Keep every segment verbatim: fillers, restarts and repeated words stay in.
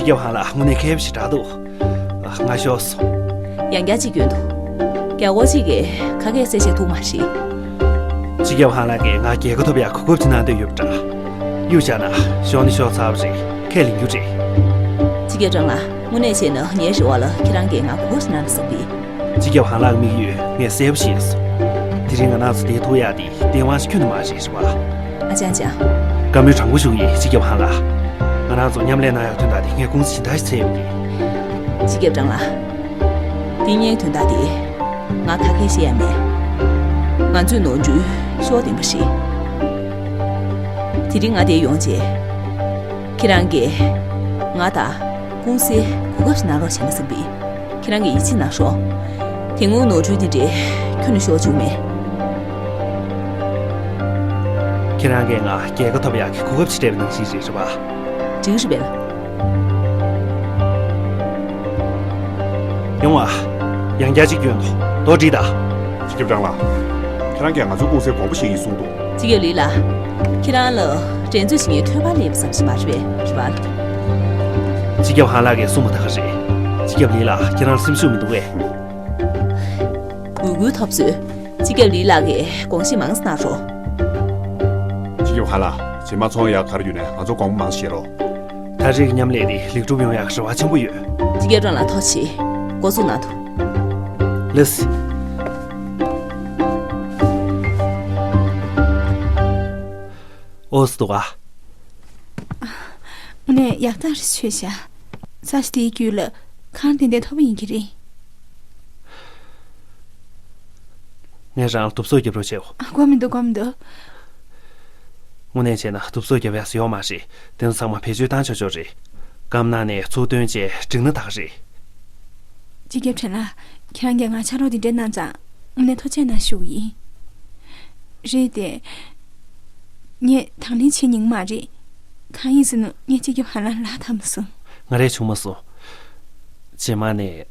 སྐྱབས་ཧང་ལགས། དངོས་གནས་མཁས་པོ་ཞེ་དྲག་འདུག་ཨ། ང་ཤོར་སོང་། ཡང་བསྐྱར་གཅིག་སྐྱོན་འདུག་རྒྱ་སྒོར་གཅིག་གིས་ཁ་སྐད་གསལ་བཤད་ཐུབ་མ་རེད། སྐྱབས་ཧང་ལགས་ཀྱིས་ང་རྒྱལ་ཁ་ཐོབ་ཡག་གོ་སྐབས་ཅིག་གནང་འདོད་ཡོད་པ་འདྲ། གཡུག་བཞག་ན་ཤོར་ནི་ཤོར་ཚར་བ་རེད། ཁས་ལེན་རྒྱུ་རེད། སྤྱི་ཁྱབ་ཀྲང་ལགས། དངོས་གནས་བྱས་ན་ངའི་རེ་བ་ལ་ཁྱེད་རང་གིས་ང་གོ་སྐབས་ཤིག་གནང་ན་བསམ་གི། སྤྱི་ཁྱབ་ཧང་ལགས་དམིགས་ཡུལ་ངས་གསལ་པོ་ཤེས་སོང་། དེ་རིང་ང་རང་ཚོ་བསྡད་ཐུབ་ཡག་དེ་བདེན་དབང་ཞིག་ཁྱོན་ནས་མ་རེད་རེད་པ། ཨ་ཅང་ཅང་། བཀའ་མོལ་དྲང་པོ་ཞུ་གི་ཡིན། སྤྱི་ཁྱབ་ཧང་ལགས། ང་རང་ཚོ་མཉམ་ལས་གནང་ཡག་དོན་དག་དེ་ངས་ཀུང་སི་སྦྱིན་བདག་ཞིག་འཚོལ་ཡོང་གི། སྤྱི་ཁྱབ་ཀྲང་ལགས། འདི་ངའི་དོན་དག་དེ། ང་ཁ་སྐད་བཤད་ཡ་མེད། ང་ཚོས་ནོར་འཁྲུལ་ཤོར་བསྡད་པ་རེད། དེ་རིང་ང་འདིར་ཡོང་རྗེས། ཁྱེད་རང་གིས་ང་དང་ཀུང་སིར་གོ་སྐབས་ཤིག་གནང་རོགས་བྱས་ན་བསམ་པས། ཁྱེད་རང་གིས་ཡིད་ཆེས་གནང་ཤོག་དེ་སྔོན་ནོར་འཁྲུལ་དེ་འདྲ་ཁྱོན་ནས་ཤོར་བཅུག་མེད། ཁྱེད་རང་གིས་ང་རྒྱལ་ཁ་ཐོབ་ཡག་གི་གོ་སྐབས་ཤིག་སྤྲད་པ་ནང་བཞིན་རེད་རེད་པ། འགྲིག་རེད་པས། ཡོང་ཨ། ཡང་བསྐྱར་གཅིག་སྐྱོན་དང་རྡོ་བསྒྲིགས་དང་། སྤྱི་ཁྱབ་ཀྲང་ལགས། ཁྱེད་རང་གིས་ང་ཚོའི་ཀུང་སིར་དགོངས་པ་བཞེས་ཡིན་གསུངས་འདུག་སྤྱི་ཁྱབ་ལི་ལགས། ཁྱེད་རང་ལ་འགྲན་རྩོད་བྱེད་མཁན་ཐོན་པ་སླེབས་བསམ་གྱི་མ་རེད་པས། རེད་པ། སྤྱི་ཁྱབ་ཧང་ལགས་ཀྱིས་གསུངས་པ་ད་ག་རེད། སྤྱི་ཁྱབ་ལི་ལགས། ཁྱེད་རང་ལ་སེམས་ཤུགས་མི་འདུག་པས། གུས་བཀུར་ཐོབ་ཚོས། སྤྱི་ཁྱབ་ལི་ལགས་ཀྱི་དགོངས་གཞི་མང་ཙམ་གནང་རོགས། སྤྱི་ཁྱབ་ཧང་ལགས། རྗེས་མ་ཚོང་ཡག་ག་རེ་ཡོད་ནའི་ང་ཚོར་དགོངས་པ་མང་ཙམ་བཞེས་རོགས། ད་རེས་ཀྱི་མཉམ་ལས་དེ་ལེགས་གྲུབ་ཡོང་ཡག་རེ་བ་ཆེན་པོ་ཡོད། སྤྱི་ཁྱབ་ཀྲང་ལགས་ཐུགས་རྗེ་ཆེ། འགོ་འཛུགས་གནང་དང་། ལགས་སོ། ཨོ་སི་འདུག་ག་དངོས་གནས་ཡག་རྟགས་རེ་ཞུས་བཞག་ས་ཞིག་དེའི་རྒྱུད་ལ་ཁང་དེ་འདྲ་མཐོ་པོ་ཡིན་གྱི་རེད། ངས་རང་ལ་དུབ་སོ་རྒྱབ་རོགས་བྱེད་འོ། ཨ། དགོས་མི་འདུག་དགོས་མི་འདུག་དངོས་གནས་བྱས་ན་དུབ་སོ་རྒྱབ་ཡག་ཡོད་མ་རེད། དེ་ཚོ་ཚང་མ་བེད་སྤྱོད་བཏང་ཆོག་ཆོག་རེད། སྐམ་ན་ནས་ཚུར་བཏོན་བྱས་བསྒྲིགས་ན་ད་ག་རེད། སྤྱི་ཁྱབ་ཀྲང་ལགས། ཁྱེད་རང་གིས་ང་ཕྱག་རོགས་འདི་འདྲ་གནང་ཙང་དངོས་གནས་ཐུགས་རྗེ་གནང་ཞུ་གི་ཡིན། རེད་དེ། ངས་དང་ལེན་བྱེད་མྱོང་མ་རེད། གང་ཡིན་ཟེར་ན་ངས་སྤྱི་ཁྱབ་ཧང་ལགས་ལ་ལྟ་མ་སོང་། ང་རས་བྱུང་མ་སོང་། རྗེས་མ་ནས་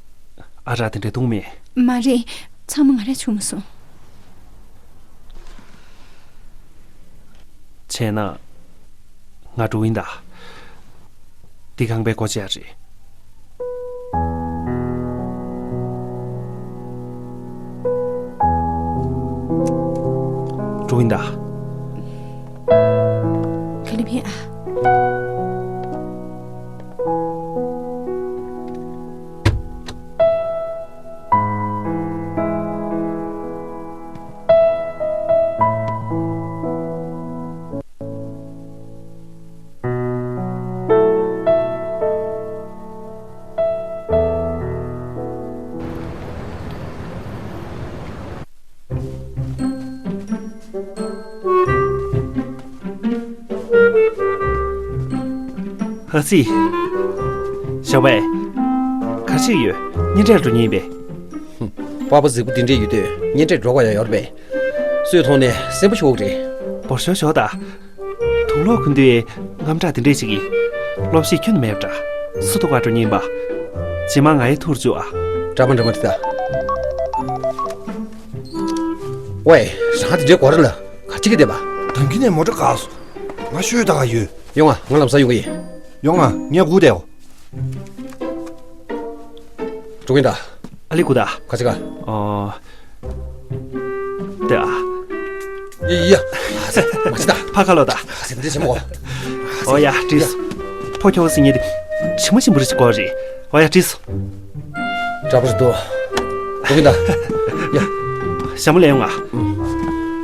ཨ་རག་དེ་འདྲ་བཏུང་མེད། མ་རེད། ཚང་མ་ང་རས་བྱུང་མ་སོང་། བྱས་ན། ང་འགྲོ་གི་ཡིན་ད། འདི་ཁང་པའི་སྒོ་ཕྱེ་ཡག་རེད། འགྲོ་གི་ཡིན་ད། ག་ལེ་ཕེ་ཨ། ཨ་ཙི། ཞའོ་པའེ། ག་རེ་བྱེད་ཀྱི་ཡོད། གཉེན་འཕྲད་འགྲོ་མཁན་ཡིན་པས། ཧུམ། པགས་པ་རྫིག་པོ་འདི་འདྲས་ཡོད་དུས་གཉེན་འཕྲད་འགྲོ་དགོས་ཡ་ཡོད་རེད་པས། སུས་མཐོང་ནས་སེམས་པ་ཤོར་གི་རེད། འབོར་ཤོར་ཤོར་ད། དུག་ལོག་གི་དུས་དངངས་སྐྲག་དེ་འདྲས་བྱེད་ཀྱི། བློ་ཤེད་ཁྱོན་ནས་མེད་པ་འདྲ། སུ་ཐུག་ག་འགྲོ་མཁན་ཡིན་པ། རྗེས་མ་ང་ཡི་ཐུག་རུ་བཅུག་ཨ། འདྲ་མ་འདྲ་མ་དེ་ད། ཝེ། རང་དེ་འདྲའི་སྒོ་ར་ལ་ག་ཅི་གི་བསྡད་པ། ད་གིན་ནས་མོ་ཊ་བཀག་སོང་། ང་ཤོད་ད་ག་ཡོད། ཡོང་ང་། ང་ལམ་སང་ཡོང་གི་ཡིན། ཡོང་ང་། ངས་སྒུག་བསྡད་འོ། འགྲོ་གི་ཡིན་ད། ཨ་ལི་སྒུག་ད། ག་ཅི་ག་ཨོ། དེ་ཨ། ཡ་ཡ་ཡ། མ་ཅི་ད། ཕ་ཁ་ལོ་ད། ཟིན་དེ་ཆེན་མོ། ཨོ་ཡ་བྲིས། ཕོ་ཁྱོ་ག་ཟིན་ངེས་དེ། ཆི་མོ་ཆི་མོ་རི་ཆི་གོ་རི། ཨོ་ཡ་བྲིས། འདྲ་པོ་རེད་འདུག་འགྲོ་གི་ཡིན་ད། ཡ། ཞྭ་མོ་ལེན་ཡོང་ང་། ཨུ།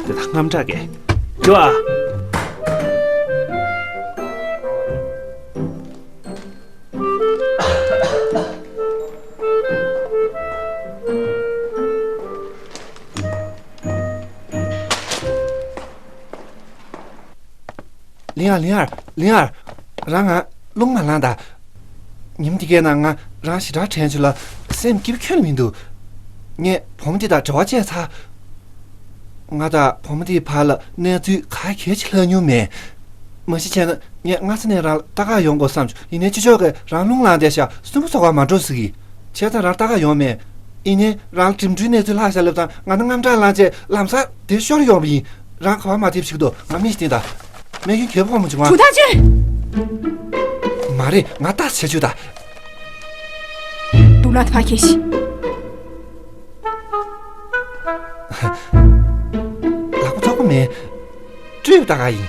དེ་ད་དངངས་སྐྲག་གི། འགྲོ་ཨ། ལིང་ཨར། ལིང་ཨར། ལིང་ཨར། རང་ང་རླུང་མ་ལངས་ད། ཉིན་འདི་གའི་ནང་ང་རང་ཞེ་དྲག་དྲན་བྱུང་ལ་སེམས་སྐྱིད་པོ་ཁྱོན་ནས་མི་འདུག་ངས་བུ་མོ་འདི་དང་འབྲེལ་བ་བཅད་ཚར། ང་དང་བུ་མོ་འདིའི་བར་ལ་གནས་ཚུལ་ག་གེ་ཅིག་ལྷག་མྱོང་མེད། མ་གཞི་བྱས་ན་ངས་སྔ་ས་ནས་རང་ལ་ལྟ་ག་ཡོང་དགོས་བསམ་བྱུང་། ཡིན་ནའི་ཅི་ལྕོགས་ཀྱིས་རང་རླུང་ལངས་བསྡད་ཤག་སུན་པོ་ཚོར་ག་མ་འགྲོ་ཟེར་གི། བྱས་ཙང་རང་ལྟ་ག་ཡོང་མེད། ཡིན་ནའི་རང་ལ་འགྲིམ་འགྲུལ་གནས་ཚུལ་ལྷག་ཤག་ལབ་དང་ང་ནི་དངངས་སྐྲག་ལངས་བྱས་ལམ་སང་དེར་ཤོར་ཡོང་བ་ཡིན། རང་ག་པར་མ་ཐེབས་ཤིག་དོ། ང་མི་ཞིག་བསྟན་དང་། སྨན་ཁྱོན་གྱོན་ཕོག་མ་བྱུང་ང་། གྲུ་ཐག་ཆོད། མ་ ག་རེ་ང་ལྟ་ཆེ་ཆུ་ད། དུག་ལག་ཕ་ཁེ་ཤི། ལག་པ་ཚོགས་པ་མེད། སྤྲོས་པ་ད་ག་ཡིན།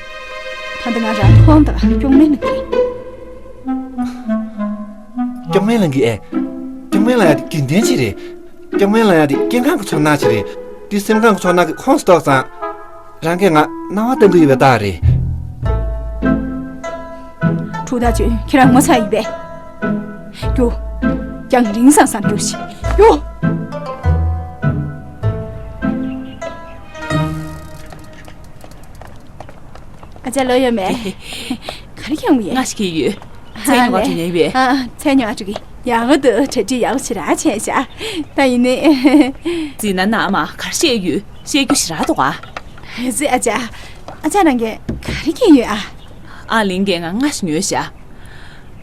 ད་ལྟ་ང་རང་མཐོང་ད་སྐྱོང་མེད་ལ་གི། སྐྱོང་མེད་ལ་གི་ཨེ། སྐྱོང་མེད་ལ་ཡ་དེ་རྒྱུན་ལྡན་ཅིག་རེད། སྐྱོང་མེད་ལ་ཡ་དེ་སྐྱེ་ཁམས་ཀྱི་ཚོར་སྣང་ཅིག་རེད། དེ་སེམས་ཁམས་ཀྱི་ཚོར་སྣང་གི་ཁོངས་སུ་གཏོགས་ཙང་། རང་གིས་ང་སྣང་བ་བསྟན་གི་ཡོད་པའི་རྟགས་རེད། ཁྲུ་ད་ཅུན་ཁྱེད་རང་ངོ་ཚ་ཡིན་པས། རྒྱུག་རྒྱང་རིང་སང་སང་རྒྱུག་ཤིག་རྒྱུག་ཨ་ཅག་ལོ་ཡོད་མེད། ག་རེ་ཁྱོང་གི་ཡོད། ང་ཞིག་གི་ཡོད། ཚན་ཉོ་བ་ལེ། དུ་ཉན་ཡོད་པས། ཨ་ཚན་ཉོ་བ་དུ་གི་ཡག་པོ་འདུག་གྲ་སྒྲིག་ཡག་པོ་ཞེ་དྲག་བྱས་ཤག་ད་ཡིན་ནི། ཙི་ན་ན་མ་གར་བཤད་ཡོད། བཤད་རྒྱུ་ཞེ་དྲག་འདུག་ཨ། ཧེ་ཙི་ཨ་ཅག་ཨ་ཅག་རང་གིས་ག་རེ་ཁྱེར་ཡོད་ཨ། ཨ་ལིང་གིས་ང་ང་ཞིག་ཉོས་ཤག་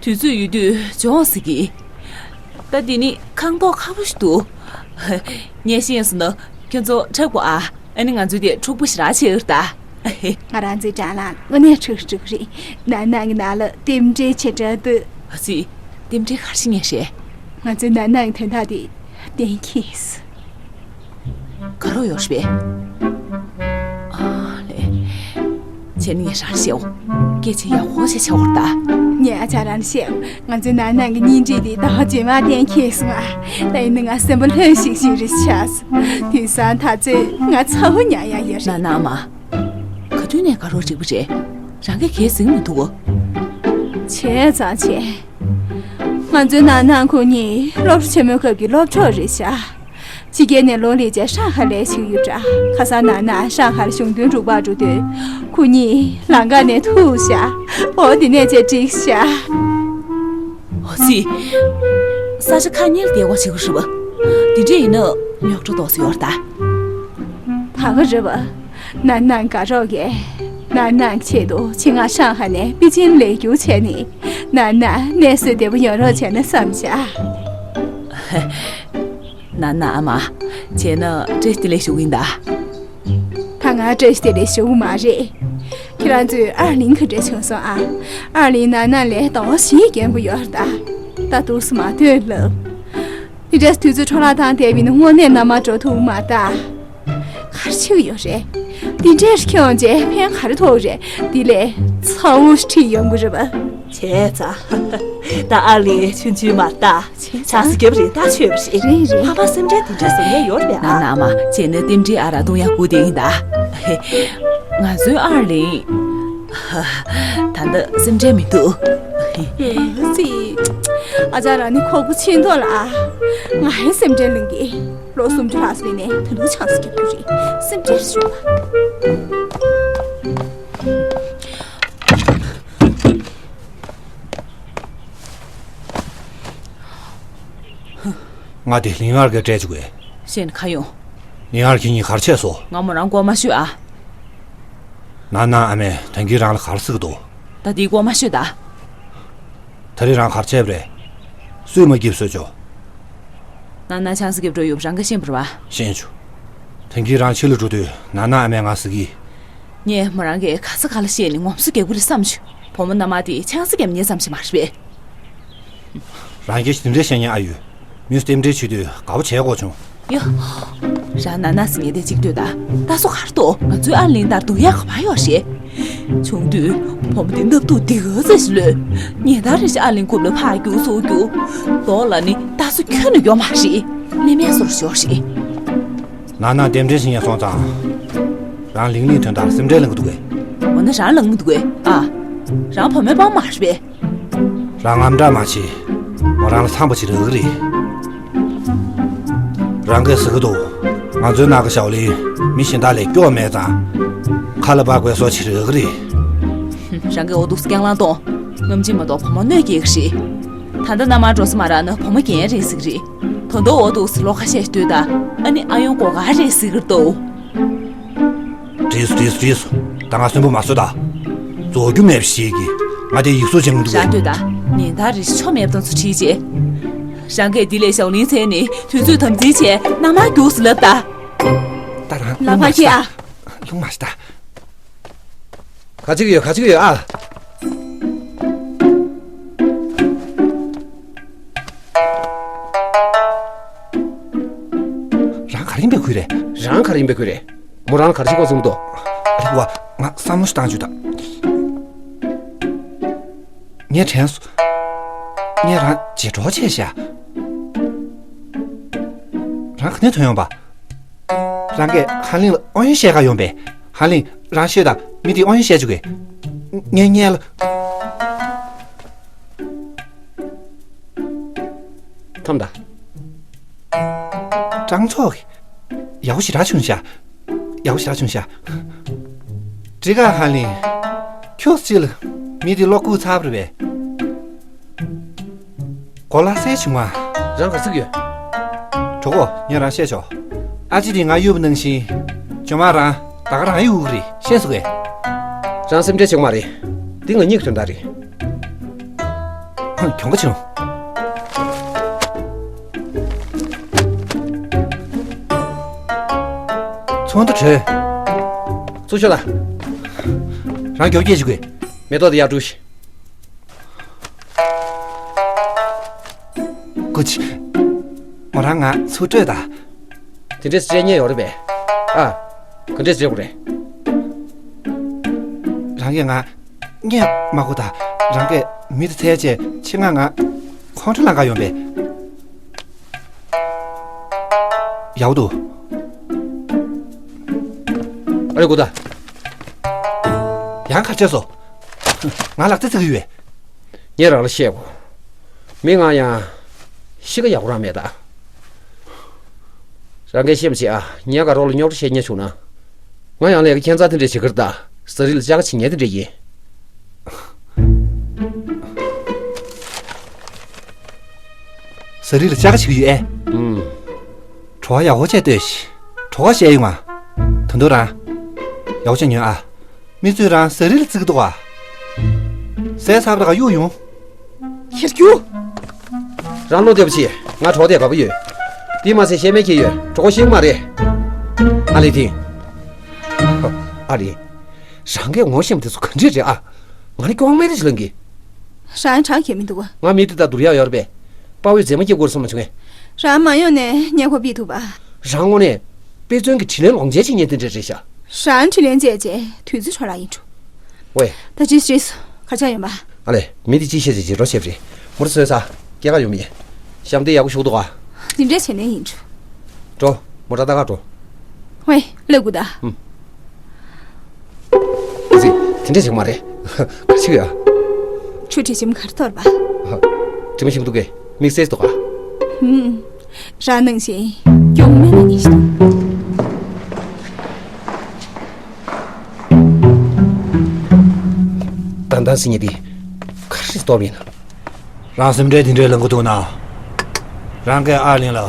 དུས་ཚོད་ཡོད་དུས་འབྱོངས་ཟེར་གི། ད་འདི་ནི་ཁང་ཐོག་ཁ་པོ་ཞིག་འདུག་ངས་ཤེས་སོང་ན་ཁྱོད་ཚོ་འཁྲབ་དགོས་ཨ། ཨ་ནི་ང་ཚོས་དེ་འཁྲུག་པོ་ཞེ་དྲག་བྱེད་ཀྱི་རེད་ད། ང་རང་ཚོའི་དྲ་ལམ་དངོས་གནས་འཁྲུག་འཁྲུག་རེད། ནང་ནང་གི་ནང་ལ་རྟེན་འབྲེལ་བྱེད་འདྲ་འདུག་ཨ་ཙི། རྟེན་འབྲེལ་ག་རེ་བྱེད་མཁན་རེད། ང་ཚོའི་ནང་ནང་གི་དོན་དག་དེ་གཏན་འཁེལ་སོང་། དགའ་རོགས་ཡོད་རེད་པས། ཨ་ལེ། བྱས་ན་ངས་རང་བཤད་འོ། སྐད་ཆ་ཡག་པོ་བྱས་བྱ་བར་ད། ངས་ཨ་ཅག་རང་བཤད་འོ། ང་ཚོའི་ནང་ནང་གི་གཉེན་སྒྲིག་དེ་ཟླ་བ་རྗེས་མ་གཏན་འཁེལ་སོང་ཨ། ད་ཡིན་ན་ང་སེམས་པ་ལྷོད་ཤིག་ཤིག་རེད་ཆགས་སོང་། དེང་སང་ད་ཚོད་ང་ཚ་བོ་ཉག་ཡག་ཡོད་རེད། ན་ན་མ། ག་དུས་ནས་དགའ་རོགས་འགྲིག་པ་རེད། རང་གིས་གལ་སྲིད་མི་འདུག་གོ། བྱས་ཙང་བྱས། ང་ཚོའི་ནང་ནང་ཁོ་གཉིས་སློབ་གྲྭ་ཆེན་མོའི་སྐབས་ཀྱི་སློབ་གྲོགས་རེད་ཤག་ཕྱི་རྒྱལ་ནས་ལོ་ལེགས་བྱས་ཧྲང་ཧའེ་ལ་ཕྱིན་ཡོད་འདྲ། ཁ་སང་ནང་ན་ཧྲང་ཧའེ་ལ་གཞུང་དོན་རུ་ཁག་འགྲོ་དུས། ཁོ་གཉིས་ལམ་ཁ་ནས་ཐུག་ཤག་འོ་དེ་ནས་བྱས་འགྲིག་ཤག་འོ་ཙི། ས་ཆ་ཁ་ཉིན་ལ་བདེ་བ་བྱེད་དགོས་རེད་པ། དེ་འདྲ་ཡིན་ན་རྙོག་དྲ་ཏོག་ཙམ་ཡོད་རེད་ད། ད་ག་རེད་པ། ནང་ནང་དགའ་རོགས་ཀྱིས། ནང་ནང་ཆེད་དུ་ཆེད་མངགས་ཧྲང་ཧའེ་ནས་པེ་ཅིན་ལེགས་བསྒྱུར་བྱས་ནས། ནང་ན་གནས་སྲོལ་བདེ་པོ་ཡོང་རོགས་བྱས་ན་བསམ་བྱ། ན་ན་ཨ་མ། བྱས་ན་བཀྲ་ཤིས་བདེ་ལེགས་ཞུ་གི་ཡིན་ད། ད་ང་བཀྲ་ཤིས་བདེ་ལེགས་ཞུ་གི་མ་རེད། ཁྱེད་རང་ཚོས་ཨར་ལིང་ག་འདྲ་བྱུང་སོང་ཨ། ཨར་ལིང་ནང་ན་ལས་གཏོང་བ་ཞིག་རྒན་པོ་ཡོད་ད། ད་འདུག་སེ་མ་སྡོད་ལབ། འདི་འདྲ་དུས་ཚོད་འཕྲོ་བརླག་བཏང་བསྡད་པ་ཡིན་ན་དངོས་གནས་མནའ་མ་འགྲོ་ཐུབ་མ་ད། ག་རེ་བྱེད་ཀྱི་ཡོད་རེད། འདི་འདྲས་ཁྱོད་རྗེས་ཕན་ག་རེ་ཐོགས་རེད། འདི་ལས་ཚ་བོ་ཞིག་ཁྲིད་ཡོང་གི་རེད་པ། བྱས་ཙང་། ད་ཨ་ལི་ཆུང་ཆུང་མ་ལྟ། བྱས་ཙང་། ཆགས་སུ་རྒྱབ་རེད་ད་ཆོས་པ་རེད། རེད་རེད། ཕ་མ་སེམས་ཁྲལ་དེ་འདྲ་བཟོ་ཡས་ཡོད་རེད་པས་ཨ། ན་ན་མ་བྱས་ན་རྟེན་འབྲེལ་ཨ་རག་བཏུང་ཡག་སྒུག་བསྡད་ཡིན་ད། ང་ཚོའི་ཨར་ལིང་། ད་ལྟ་སེམས་ཁྲལ་མི་འདུག་ཨ་ཙི། ཨ་ཅག་རང་ནི་ཁོག་པ་ཆེ་མདོག་ལ་ཨ། ང་ཧེ་སེམས་ཁྲལ་ལང་གི། ལོ་སུམ་ཅུ་ལྷག་ཙམ་ནས་ད་དུང་ཆང་ས་རྒྱབ་རྒྱུ་རེད། སེམས་ཁྲལ་ཞུ་བ། ང་དེ་ལིང་ཨར་གྱིས་སྤྲད་བཅུག་གས། ཤེས་ནི་ཁ་ཡོང་། ལིང་ཨར་ཁྱེད་གཉིས་ག་རེ་བྱས་སོང་། ང་མོ་རང་སྐོར་མ་ཤོད་ཨ། ན་ན་ཨ་མས་ད་གིན་རང་ལ་ག་རེ་ཟེར་གྱི་འདུག་ད་དེའི་སྐོར་མ་ཤོད་ད། ད་རེས་རང་ག་རེ་བྱས་པ་རེད། སུས་མ་སྐྱིད་པ་བཟོས་བྱུང་། ན་ན་ཆང་ས་རྒྱབ་འགྲོ་ཡོད་པ་རང་གིས་ཤེས་པ་རེད་པ། ཤེས་བྱུང་། ད་གིན་རང་ཕྱི་ལ་འགྲོ་དུས་ན་ན་ཨ་མས་ང་ཟེར་གི། ངས་མོ་རང་གིས་ག་ས་ག་ལ་བཤད་ནས་ངོམ་སོ་རྒྱག་གི་རེད་བསམ་བྱུང་། བུ་མོ་མནའ་མ་དེ་ཆང་ས་རྒྱབ་མཁན་ཙམ་ཞིག་མ་རེད་པས། རང་སྐད་ཆ་དེ་འདྲས་བཤད་མཁན་ཨ་ཡོད། མི་རྟེན་འབྲེལ་བྱེད་དུས་དགའ་པོ་བྱས་དགོས་བྱུང་། ཡ། རང་ན་ན་ཟེར་མཁན་དེ་གཅིག་ལྟོས་ད། ད་སོ་གར་ཏོ། ང་ཚོའི་ཨར་ལིང་ལྟར་སྡུག་ཡག་ག་པར་ཡོད་རེད། ཆུང་དུས་བུ་མོ་དེ་སྣབས་དུག་འདི་ག་ཚད་ཞིག་ལོས། ཉིན་ལྟར་རེ་བཞིན་ཨར་ལིང་རྐུབ་ལ་ཕར་རྒྱུག་ཚུར་རྒྱུག་མདོག་ལ་ནི་ད་སོ་ཁྱོན་ནས་ཡོད་མ་རེད། མི་མེད་བཟོ་འདྲ་ཞིག་ཡོད་རེད། ན་ན་རྟེན་འབྲེལ་བྱེད་མཁན་སོང་ཙང་། རང་ལིང་ལིང་དོན་དག་སེམས་ཁྲལ་ལང་གི་འདུག་གས། འོ་ན་རང་ལང་མི་འདུག་གས་ཨ། རང་བུ་མོའི་པང་མ་རེད་པས། རང་ངམ་འདྲ་མ་བྱེད། མོ་རང་ལ་ཚངས་པ་བྱེད་རག་གི་རེད། རང་གིས་ཟེར་གི་འདུག་ང་ཚོའི་ནང་གི་ཞའོ་ལིན་མི་གཞན་དག་ལས་སྐྱོ་བ་མེད་ཙང་། ཁ་ལ་བབས་དགོས་བཟོ་བྱེད་རག་གི་རེད། རང་གིས་འོ་འདུག་སེ་སྐྱག་ལང་གཏོང་། ངམ་ཅིག་མ་གཏོགས་བུ་མོ་གནོད་སྐྱེལ་གི་རེད། ད་ལྟ་མནའ་མར་འགྲོ་ས་མ་རག་ན་བུ་མོ་རྒན་རེད་ཟེར་གི་རེད། ད་དུང་འོ་འདུག་སེ་ལོགས་ཁ་བཤད་སྡོད་ད། ཨ་ནི་ཨ་ཡོང་སྒོ་ག་རེད་ཟེར་གི་རེད་དོ། འགྲིག་སོང་འགྲིག་སོང་འགྲིག་སོང་། ད་ང་གསོན་པོ་མ་བཟོ་ད། རྫོགས་རྒྱུ་མེད་པ་ཞིག་གིས་ང་དེ་ཡིག་གཟུགས་ཅན་གྱི་འདུག་གས། རང་སྡོད་ད། ཉིན་ལྟར་རེ་བཞིན་ཆོ་མེད་པ་དང་ཚུར་ཁྲིད་བྱས། རང་གིས་འདི་ལས་ཞའོ་ལིན་བཙལ་ནས་དུས་ཚོད་དམ་འཛིན་བྱས་མནའ་མར་རྒྱུགས་ཟེར་ལབ་ད། ད་རང་ལ་ལྷུང་མ་ཕ་ཤི་ད། ཁྱེད་ཨ། ལྷུང་མ་ཤི་ད། ག་ཅིག་ཡོད་ག་ཅིག་ཡོད་ཨ། གུས་རེད། རང་ག་རེ་ཡིན་པའི་གུས་རེད། མོ་རང་ལ་ག་རེ་བྱེད་དགོས་བཟུང་འདུག་ཨ་རེ་བ། ང་བསམ་བློ་ཞིག་བཏང་བཅུག་དང་། ངས་དྲན་སོང་། ངས་རང་བརྗེད་འགྲོ་བྱས་ཤག་རང་ག་ནས་ཐོན་ཡོང་པ། རང་གིས་ཧ་ལིང་ལ་ཨོ་ཡོན་བཤད་ག་ཡོང་པས། ཧ་ལིང་། རང་ཤོད་དང་། མི་དེ་ཨོ་ཡོན་བཤད་བཅུག་གི། ངས་ངས་ལ། ཐམ་ད། ཀྲང་ཚོགས་ཀྱི། ཡག་པོ་ཞེ་དྲག་བྱུང་ཤག་ཡག་པོ་ཞེ་དྲག་བྱུང་ཤག་འགྲིག་ག་ཧ་ལིང་། ཁྱོད་ཅིག་ལ་མི་དེ་བློ་ཁུག་ཚ་པོ་རེད་པས། གོ་ལ་སེ་བྱུང་བ། རང་ག་ཚིག་ཡོད། གྲོགས་པོ། ངས་རང་བཤད་ཆོག་ཨ་ཅེ་དེ་ང་གཡུག་པ་ནང་བཞིན། ཇོ་མ་རང་ད་ག་རང་ཡུག་རེད། ཤེས་སོང་ངས། རང་སེམས་ཁྲལ་བྱེད་དགོས་མ་རེད། འདི་ང་གཉིས་ཀྱི་དོན་དག་རེད། ཧུང་། གྱོང་ག་བྱུང་། ཚོགས་འདུ་གྲོལ། ཚུར་ཤོག་ད། རང་མགྱོགས་སྐྱེལ་བྱེད་དགོས། མེ་ཏོག་དེ་ཡར་སྒྲུགས་ཤིག་ཀུ་ཅི། མོ་རང་ང་ཚུར་སྤྲོད་དང་། དེ་འདྲས་སྤྲད་མཁན་ཡོད་རེད་པས། ཨ། ག་འདྲས་སྤྲད་དགོས་རེད། རང་གིས་ང་སྔོན་མ་གོ་ད། རང་གིས་མི་དེ་འཚོལ་བྱས་ཆེད་མངགས་ང་ཁོང་ཁྲོ་ལངས་ག་ཡོང་པས། ཡག་པོ་འདུག་ཨ་རེ་གོ་ད། ཡང་ག་བྱས་སོང་། ང་ལག་རྩེད་རྩེ་གི་ཡོད། ངས་རང་ལ་བཤད་དགོས། མི་ང་ཡང་གཤིས་ཀ་ཡག་པོ་རང་མེད་ད། རང་གིས་ཤེས་མ་ཤེས་ཨ། ངའི་དགའ་རོགས་ལ་རྙོག་དྲ་བཤད་མཁན་བྱུང་ན། ང་ཡང་ལས་ཀ་ཁྱད་མཚར་དེ་འདྲས་བྱེད་ཀྱི་རེད་ད། ཟ་རིགས་ལ་བཅག་ག་བྱེད་མཁན་དེ་འདྲས་ཡིན། ཟ་རིགས་ལ་བཅག་ག་བྱེད་ཀྱི་ཡོད་ཨེ། ཨུམ། བྲོ་བ་ཡག་པོ་བྱས་ལྟོས་ཤིག་གྲོགས་པོ་བཤད་ཡོང་ང་། ད་དུང་རང་། ཡག་པོ་བྱས་ཉོན་ཨ། མི་ཚོས་རང་ཟ་རིགས་ལ་བརྩི་གི་འདུག་ག་ཟས་ཚར་བ་དང་གཡུག་ཡོང་། ཁྱེར་རྒྱུགས། རང་བློ་བདེ་པོ་བྱེད། ང་གྲོགས་དེ་དགའ་པོ་ཡོད། དེ་མ་ཟད་ཤེས་མེད་ཁྱེད་ཡོད་གྲོགས་པོ་ཤེས་ཀྱི་མ་རེད། ཨ་ལེ་དིང་། ཨ་རེད། རང་གིས་ངོ་ཤེས་པ་དེ་ཚོ་ག་འདྲས་རེད་ཨ། ང་ནི་སྐྱོ་བ་སྨད་རེ་ཞིག་ལངས་གི། རང་གྲགས་ཁྱེད་མི་འདུག་ག་ང་མི་དེ་དང་བསྡུར་ཡག་ཡོད་རེད་པས། དཔའ་བོས་མཛེས་མ་སྐྱེ་དགོས་བསམ་མ་བྱུང་ངས། རང་མ་ཡོང་ནས་ངས་ཁོ་ཕུད་ཐུབ་པ། རང་ངོ་ནས། དཔེ་མཚོན་གྱི་དྲིན་ལན་ལོངས་སྤྱོད་བྱེད་མཁན་དེ་འདྲ་རེད་ཤག་རང་དྲིན་ལན་འཇལ་རྗེས་དུས་ཚོད་འཕྲོ་བརླག་ཡིན་འགྲོ། ཝེ། ད་ཅི་ཞིག་ག་ཆགས་ཡོང་པ། ཨ་ལེ། མི་དེ་ཅི་བཤད་ཅི་བྱེད་རོགས་བྱེད་པ་རེད། མུར་སོས་ས། སྐྱེལ་ག་ཡོང་མི། ཞབས་འདེགས་ཡག་པོ་ཞུགས་འདུག་ག་འདི་འདྲས་བྱས་ནས་ཡིན་འགྲོ། འགྲོ། མོ་ཊ་ལྟ་ག་འགྲོ། ཝེ། ལེགས་གུ་ད། ཨུམ། ཨ་ཙི། དེ་འདྲས་བྱེད་ཀྱི་མ་རེད། ག་རེ་བྱེད་ཀྱི་ཡོད། ཁྱོད་དྲི་ཞིམ་ག་རེ་གཏོར་བ། དྲི་མ་ཞིམ་འདུག་གས། དམིགས་བསལ་འདུག་ག་ཧུམ། རང་ནང་བཞིན་སྐྱོ་མེད་ན་ཉིན་ཞིག་འདུག་ད་ལྟ་སི་ཉི་འདི་ག་རེ་གཏོར་བ་ཡིན་ན། རང་སེམས་ཁྲལ་དེ་འདྲའི་ལངས་གི་འདུག་ན། རང་གིས་ཨར་ལིང་ལ་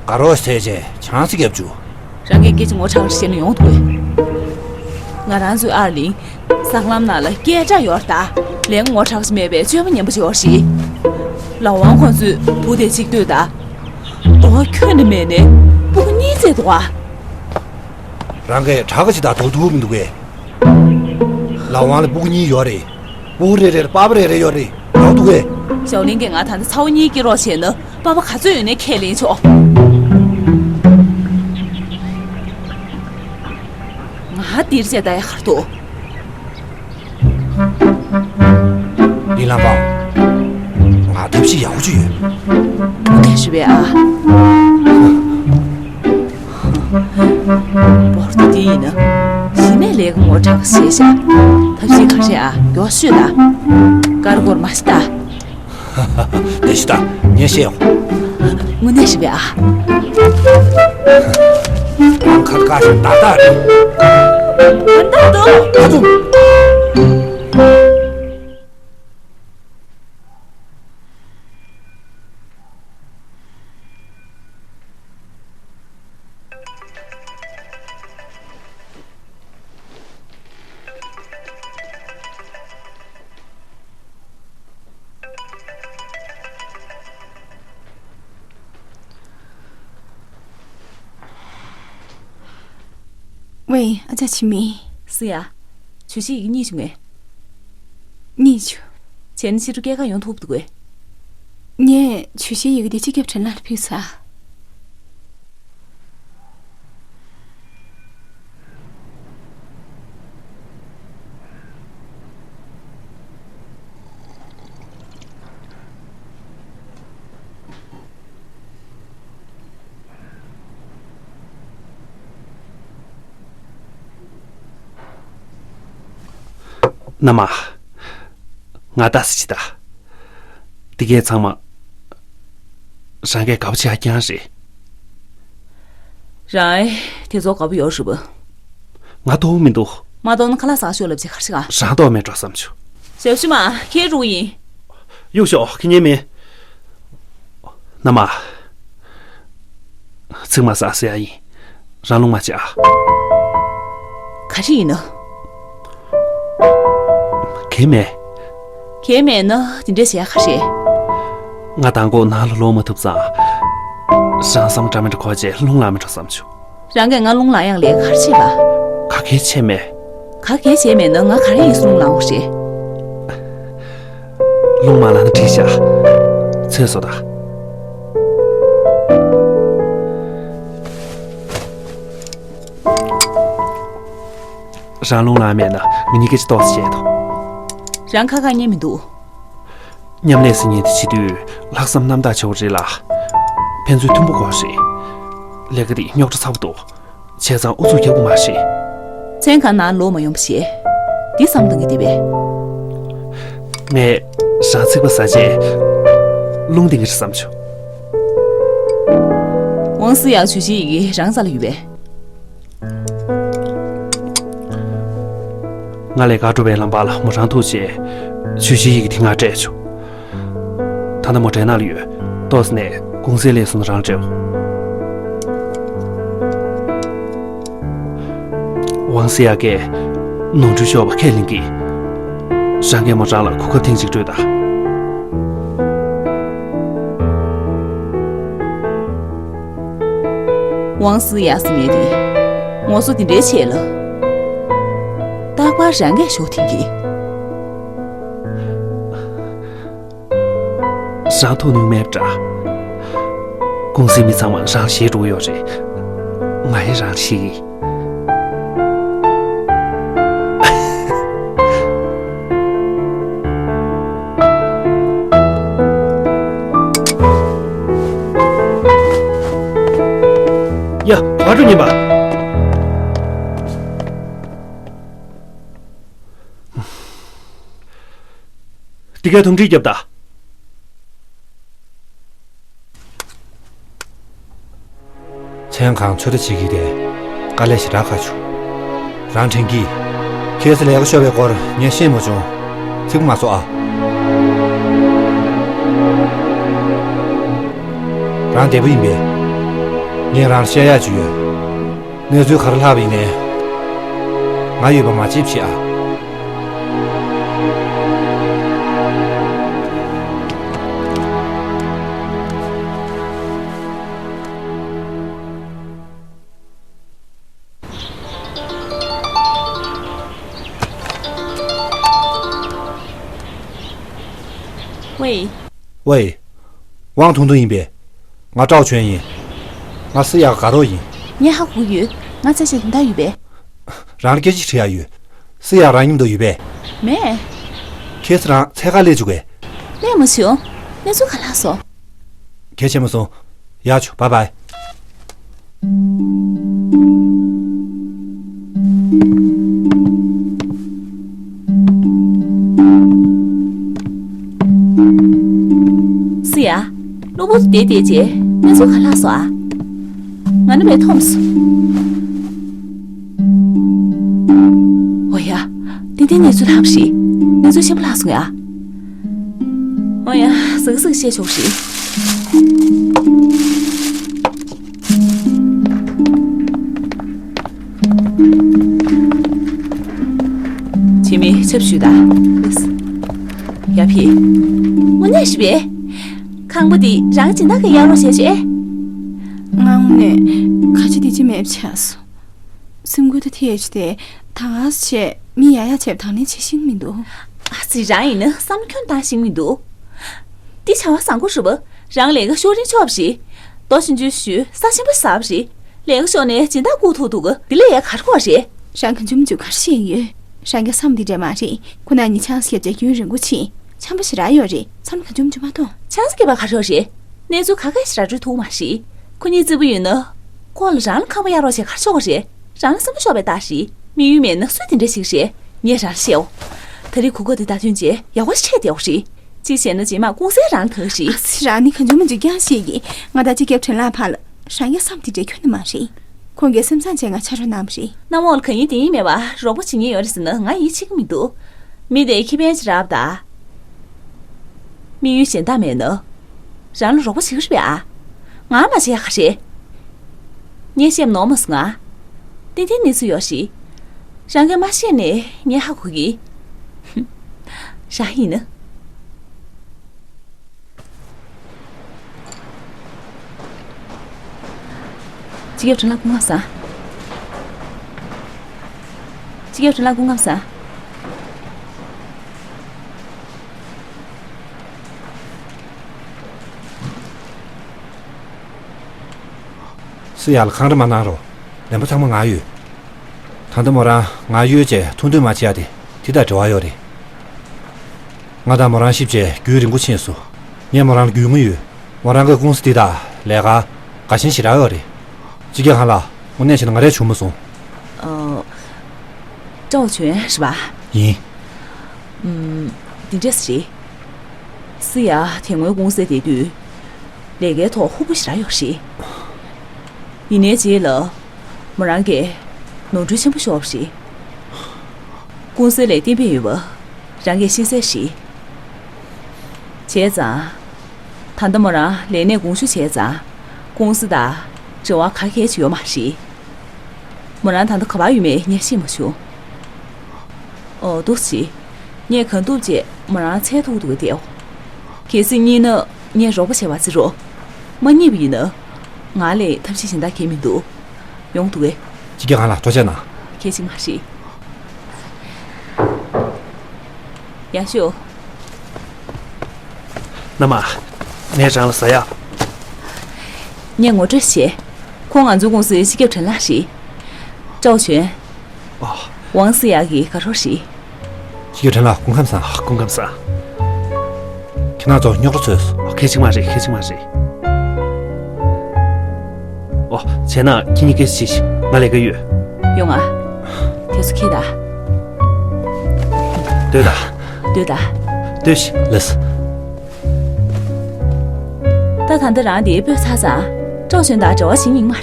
དགའ་རོགས་བྱས་བྱས་ཆང་ས་བརྒྱབ་བཅུག་རང་གིས་སྐད་ཆ་ངོ་ཚ་བ་བཤད་ན་ཡོང་དགོས། ང་རང་ཚོའི་ཨར་ལིང་། ཟངས་ལམ་ནང་ལ་སྐད་གྲགས་ཡོད་རེད་ད། ལས་ངོ་ཚ་བ་ཞིག་མེད་པའི་སྤྱོད་པ་ངན་པ་ཅིག་ཡོད་རེད། ལའོ་ཝང་ཁོང་ཚོས་བུ་དེ་གཅིག་ལྟོས་ད། རྡོ་ཁྱོན་ནས་མེད་ནས་སྤུ་གུ་གཉིས་བཙལ་འདུག་ག་རང་གིས་དྲག་ག་ཅིག་དང་དོ་ཐུག་མི་འདུག་གས། ལའོ་ཝང་ལ་སྤུ་གུ་གཉིས་ཡོད་རེད། སྤུ་གུ་རེ་རེར་པ་ཕ་རེ་རེ་ཡོད་རེད། ཡག་འདུག་གས། ཞའོ་ལིང་གིས་ང་ད་ལྟ་ཚ་བོ་གཉིས་སྐྱེ་རོགས་བྱས་ན་པ་ཕ་ག་ཚོད་ཡོད་ནའི་ཁས་ལེན་ཆོག་ང་འདིར་བྱས་ད་ཡག་ག་འདུག་ལི་ལང་པང་། ང་ཐབས་ཤེས་ཡག་པོ་ཅིག་ཡོད། དངོས་གནས་རེད་པས་ཨ། བོར་ཏི་དེ་ཡིན་ན། གཞི་ནས་ལས་ཀ་ངོ་དྲག་ཤེས་ཤག་ཐབས་ཤེས་ག་རེ་ཨ། མགྱོགས་ཤོད་ད། ཀར་ཀོར་མ་ཤི་ད། དེ་ཤི་ད། ངས་བཤད་ཡོང་། དངོས་གནས་རེད་པས་ཨ། རང་ཁ་ཁ་ཞིག་ཏག་ཏག་རེད། ད་ལྟ་འདུག་ད་དུང་། ཝེ། ཨ་ཅག་ཆི་མི། སུ་ཡ། ཇུས་གཞིའི་ཡི་གེ་གཉིས་བྱུང་ངས། གཉིས་བྱུང་། བྱས་ན་ཕྱི་དྲོ་སྐྱེལ་ག་ཡོང་ཐུབ་འདུག་གས། ངས་ཇུས་གཞིའི་ཡི་གེ་དེ་སྤྱི་ཁྱབ་དྲིན་ལན་ལ་ཕུལ་ཚར། མནའ་མ། ང་ལྟ་ཟེར་ཅི་ད། འདི་གས་ཚང་མ། རང་གས་དགའ་པོ་བྱེད་ཡ་རྐྱང་རེད། རང་ཨེ་དེ་ཚོ་དགའ་པོ་ཡོད་རེད་པ། ང་དོགས་མི་འདུག་མ་དོགས་ན་ཁ་ལག་ཟ་ཤོག་ལབ་ཅིག་ག་རེ་བྱེད་ག་རང་དོགས་མེད་འགྲོ་བསམ་བྱུང་། ཞབས་ཕྱི་མ་ཁྱེད་རུ་ཡིན། གཡུག་ཤོག་ཁེ་ཉན་མེད། མནའ་མ། ཚིག་མ་ཟ་ཟེར་ཡ་ཡིན། རང་རླུང་མ་བཅད་ཨ། ག་རེ་ཡིན་ན། གལ་མེད། གལ་མེད་ན་དེ་འདྲ་བྱེད་ཡ་ག་རེ། ང་དང་པོ་ནང་ལ་ལོག་མ་ཐུབ་ཙང་། རང་བསམ་འདྲ་མི་འདྲ་གོ་བྱས་རླུང་ལངས་མི་འགྲོ་བསམ་བྱུང་། རང་གིས་ང་རླུང་ལངས་ཡག་ལས་ག་རེ་བྱེད་པ། ག་གེ་བྱས་མེད། ག་གེ་བྱས་མེད་ན་ང་ག་རེ་ཡིན་རླུང་ལངས་པ་རེད། རླུང་མ་ལངས་ན་འགྲིག་ཤག་ཚོད་བཟོ་ད། རང་རླུང་ལངས་མེད་ན་ང་གཉིས་ཀ་ཅིག་ཏོག་ཙམ་བྱས་དོ། རང་ཁ་ཁ་ཉན་མི་འདུག་མཉམ་ལས་ཟེར་མཁན་དེ་བྱེད་དུས་ལྷག་བསམ་རྣམ་དག་བྱེད་དགོས་རེད་ལ། ཕན་ཚུན་མཐུན་པོ་དགོས་རེད། ལས་ཀ་འདི་རྙོག་དྲ་ཚ་པོ་འདུག་བྱས་ཙང་ཨུ་ཚུགས་རྒྱག་དགོས་མ་རེད། མཚན་གང་ན་ལོག་མ་ཡོང་བ་བྱས། འདི་བསམ་བཏང་གི་བསྡད་པས། ངས་རང་ཚིག་པ་ཟ་རྗེས། རླུང་ལྡང་གི་རེད་བསམ་བྱུང་། ཝང་སི་ཡ་ཇུས་གཞིའི་ཡི་གེ་རང་རྩ་ལ་ཡོད་པས། ང་ལས་ཀ་འགྲོ་བའི་ལམ་བར་ལ་མོ་རང་ཐུག་རྗེས། ཇུས་གཞིའི་ཡི་གེ་དེ་ང་སྤྲད་བྱུང་། ད་ལྟ་མོ་འབྲས་ནག་ལ་ཡོད། ཏོག་ཙམ་ནས་གུང་སེང་སླེབས་སོང་ན་རང་སྤྲད་འོ། ཝང་སི་ཡ་གིས་ནོར་འཁྲུལ་ཤོར་བ་ཁས་ལེན་གྱིས། རང་གིས་མོ་རང་ལ་གོ་སྐབས་ཐེངས་གཅིག་སྤྲོད་དང་། ཝང་སི་ཡ་ཟེར་མཁན་དེ་ངོ་སོ་དེ་འདྲའི་ཆེ་ལ། རྟག་པར་རང་གིས་ཞོག་ཐེངས་གིས། རང་ཐུག་ནུས་མེད་འདྲ། གུང་སེང་མི་ཚང་མ་རང་ཞེད་འགྲོ་གི་ཡོད་རེད། ང་ཡི་རང་ཞེད་གི། ཡ། བར་དུ་ཉན་པ། འདི་གའི་དོམ་ཁྲིད་རྒྱབ་ད། མཚན་གང་ཚོད་ལྟ་བྱེད་ཀྱི་རེད། དཀའ་ལས་ཞེ་དྲག་ཁག་བྱུང་། རང་དྲན་གྱིས། ཁྱེད་ཚོ་ལས་ཀ་ཤོར་བའི་སྐོར་ངས་ཤེས་མ་བྱུང་། ཚིག་པ་མ་ཟོ་ཨ། རང་བདེ་པོ་ཡིན་པས། ངས་རང་ལ་བཤད་ཡག་ཅིག་ཡོད། གནས་ཚུལ་ག་རེ་ལྷག་པ་ཡིན་ནའི། ང་ཡོད་པ་མ་བརྗེད་པ་བྱེད་ཨ། ཝེ། ཝེ། ཝང་ཐུང་ཐུང་ཡིན་པས། ང་ཀྲའོ་ཆོན་ཡིན། ང་སི་ཡག་དགའ་རོགས་ཡིན། ངས་ཧ་གོ་ཡོད། ང་ཚ་ཞིག་དེ་འདྲ་ཡོད་པས། རང་ལ་སྐད་ཆ་དྲི་ཡག་ཡོད། སི་ཡག་རང་མཉམ་དུ་ཡོད་པས། མེད། ཁྱེད་ཚོ་རང་འཚོལ་གར་སླེབས་བཅུག་གས། སླེབས་མ་བྱུང་། གནས་ཚུལ་ག་ལྷག་སོང་། གལ་ཆེ་མ་སོང་། ཡག་བྱུང་། བཱའི་བཱའི། སི་ཡ། གློ་བུར་དུ་བསྡད་བསྡད་རྗེས་གནས་ཚུལ་ག་ལྷག་སོང་ཨ། ང་ནི་མེད་འཐོམས་སོང་། འོ་ཡ། ཏན་ཏན་གནས་ཚུལ་ལྷག་པ་རེད། གནས་ཚུལ་ཆེན་པོ་ལྷག་སོང་ཡ། འོ་ཡ། ཟིག་ཟིག་བཤད་ཆོག་རེད། ཆི་མི་ཆབ་ཞུས་ད། ཡ་ཕི། དངོས་གནས་ཤི་བས། ཁང་པ་འདི་རང་སྦྱིན་བདག་གིས་གཡར་རོགས་བྱས་བྱས། ང་དངོས་གནས་ཁ་ཆེ་འདི་ཅི་མེད་ཆགས་སོང་། སེམས་འགུལ་ད་ཐེ་ཆེ་སྟེ་ད་ག་སེ་བྱས་མི་ཡ་ཡ་བྱས་པ་དང་ལེན་བྱེད་ཤེས་མི་འདུག་ཨ་ཙི། རང་ཡིན་ན་བསམ་བློ་ཁྱོན་བཏང་ཤེས་མི་འདུག་འདི་བྱ་བ་བཟང་པོ་རེད་པ། རང་ལས་ཀ་ཤོར་རིན་ཆོག་པ་རེད། རྡོ་ཆུང་ཆུང་ཞུས་ས་ཆེན་པོ་ཟག་པ་རེད། ལས་ཀ་ཤོར་ནས་སྦྱིན་བདག་སྒུག་ཐུབ་འདུག་འདི་ལས་ཡག་ག་རེ་དགོས་རེད། རང་གང་བྱུང་མ་བྱུང་ག་རེ་བཤད་ཡོད། རང་གི་བསམ་འདི་འདྲ་མ་རེད། ཁོ་ན་ཉིན་ཆང་སྐྱེབ་བྱ་རྒྱུན་རིང་པོ་ཕྱིན། ཆམ་པ་ཞེ་དྲག་ཡོད་རེད། ཚང་མ་གང་བྱུང་མ་བྱུང་མ་གཏོང་། ཆང་ས་སྐྱེས་པ་ག་རེ་རེད། གནས་ཚུལ་ག་གེ་ཞེ་དྲག་འགྲོ་ཐུབ་མ་རེད། ཁོ་གཉིས་རྩེད་པོ་ཡོད་ན། ཁོ་ལ་རང་ལ་ཁང་པ་གཡར་རོགས་བྱས་ག་རེ་ཆོག་གི་རེད། རང་ལ་སེམས་པ་ཤོར་བའི་རྟགས་རེད། དམིགས་ཡུལ་མེད་ན་སུས་དེ་འདྲ་ཞིག་རེད། ངས་རང་ལ་བཤད་འོ། ད་རེས་གོ་སྐབས་འདི་བདའ་ཐོན་རྗེས་ཡག་པོ་ཞིག་འཕྲད་བསྡད་ཡོད་རེད། གཅིག་བྱས་ན་རྗེས་མ་ཀུང་སི་རང་ལ་ཐུག་རེད། ཨ་ཙི། རང་ནི་གང་བྱུང་མང་བྱུང་རྐྱང་བཤད་ཀྱིན། ང་དང་སྤྱི་ཁྱབ་ཁྲེན་ལགས་བར་ལ་རང་ཡ་བསམ་དེ་འདྲ་ཁྱོན་ནས་མ་རེད། ཁོང་གིས་སེམས་བཟང་བྱས་ང་ཕྱག་རོགས་གནང་བ་རེད། གནམ་འོག་ལ་གང་ཡིན་དེ་ཡིན་མེད་པ་རོགས་པ་བྱེད་མཁན་ཡོད་རེད་ཟེར་ན་ང་ཡིད་ཆེས་ཀྱི་མི་འདུག་མི་དེ་ཁེ་ཕན་ཅིག་རག་པ་དང་། དམིགས་ཡུལ་གཞན་དག་མེད་ན། རང་ལ་རོགས་པ་བྱེད་ཀྱི་རེད་པས། ཨ། ང་མ་བྱས་ག་རེད། ངས་བཤད་མ་ནོར་མ་སོང་ང་། ཏན་ཏན་གནས་ཚུལ་ཡོད་རེད། རང་གིས་མ་བཤད་ནས་ངས་ཧ་གོ་གི། རང་ཡིན་ན། སྤྱི་ཁྱབ་ཁྲེན་ལགས་སྐུ་ཁམས་བཟང་། སྤྱི་ཁྱབ་ཁྲེན་ལགས་སྐུ་ཁམས་བཟང་། སུ་ཡར་ལ་འཁང་ར་མ་གནང་རོགས། ལན་པ་ཚང་མ་ང་ཡོད། ད་ལྟ་མོ་རང་ང་གཡོལ་བྱས་ཐུག་འདོད་མ་བྱེད་ཡ་དེ་དེ་དང་འབྲེལ་བ་ཡོད་རེད། ང་དང་མོ་རང་གཤིབ་བྱས་རྒྱུན་རིང་པོ་ཕྱིན་སོང་། ངས་མོ་རང་ལ་རྒྱུས་མངའ་ཡོད། མོ་རང་གི་ཀུང་སི་འདི་དང་ལས་ཀ་དགའ་ཞེན་ཞེ་དྲག་ཡོད་རེད། སྤྱི་ཁྱབ་ཁྲེན་ལགས། དངོས་གནས་བྱས་ན་ང་རས་བྱུང་མ་སོང་། ཨ། ཀྲའོ་ཆོན་རེད་པ། ཡིན། ཨུམ། འདི་འདྲས་རེད། སུ་ཡ་དེ་སྔོན་ཀུང་སི་བསྡད་དུས། ལས་ཀའི་ཐོག་ཧུར་པོ་ཞེ་དྲག་ཡོད་རེད། ཡིན་ནའི་རྗེས་ལ། མོ་རང་གིས་ནོར་འཁྲུལ་ཆེན་པོ་ཤོར་བ་རེད། ཀུང་སི་ལ་གཏན་འབེབས་ཡོད་པ་རང་གིས་ཤེས་གསལ་རེད། བྱས་ཙང་། ད་ལྟ་མོ་རང་ལས་གནས་དགོངས་ཞུ་བྱས་ཙང་། ཀུང་སི་དང་འབྲེལ་བ་ག་གེ་ཅིག་ཡོད་མ་རེད། མོ་རང་ད་ལྟ་ག་པར་ཡོད་མེད་ངས་ཤེས་མ་བྱུང་། ཨོ། འདུག་སེ། ངས་གང་ཐུབ་ཅིག་མོ་རང་འཚོལ་ཐུབ་འདུག་གས། གལ་སྲིད་རྙེད་ན་ངས་རོགས་པ་བྱེད་པ་བྱེད་རོགས། མ་རྙེད་པ་ཡིན་ན། ང་ལས་ཐབས་ཤེས་གཞན་དག་གང་ཡང་མི་འདུག་ཡོང་འདུག་གས། སྤྱི་ཁྱབ་ཁྲེན་ལགས་ཐུགས་རྗེ་གནང་། གལ་ཆེན་མ་རེད། ཡང་ཞུ། མནའ་མ། ངས་རང་ལ་ཟ་ཡག་ངས་ངོ་སྤྲོད་བྱས། ཁོང་ང་ཚོའི་ཀུང་སིའི་སྤྱི་ཁྱབ་ཁྲེན་ལགས་རེད། ཀྲའོ་ཆོན། ཨོ། ཝང་སི་ཡ་གི་དགའ་རོགས་རེད། སྤྱི་ཁྱབ་ཁྲེན་ལགས་སྐུ་ཁམས་བཟང་། སྐུ་ཁམས་བཟང་། ཁྱེད་རང་ཚོ་རྙོག་དྲ་ཚོས། ཨོ། གལ་ཆེན་མ་རེད། གལ་ཆེན་མ་རེད། ཨོ། བྱས་ན་ཁྱེད་གཉིས་ཀས་ཤིག་ང་ལས་ཀ་ཡོད། ཡོང་ང་། དེ་ཚོ་ཁྱེར་ད། སྡོད་ད། སྡོད་ད། སྡོད་ཤིག་ལགས་སོ། ད་ད་ལྟ་རང་དེ་སྤོས་ཚར་ཙང་། ཀྲའོ་ཆོན་དང་འབྲེལ་བ་བྱེད་སྙིང་མ་རེད།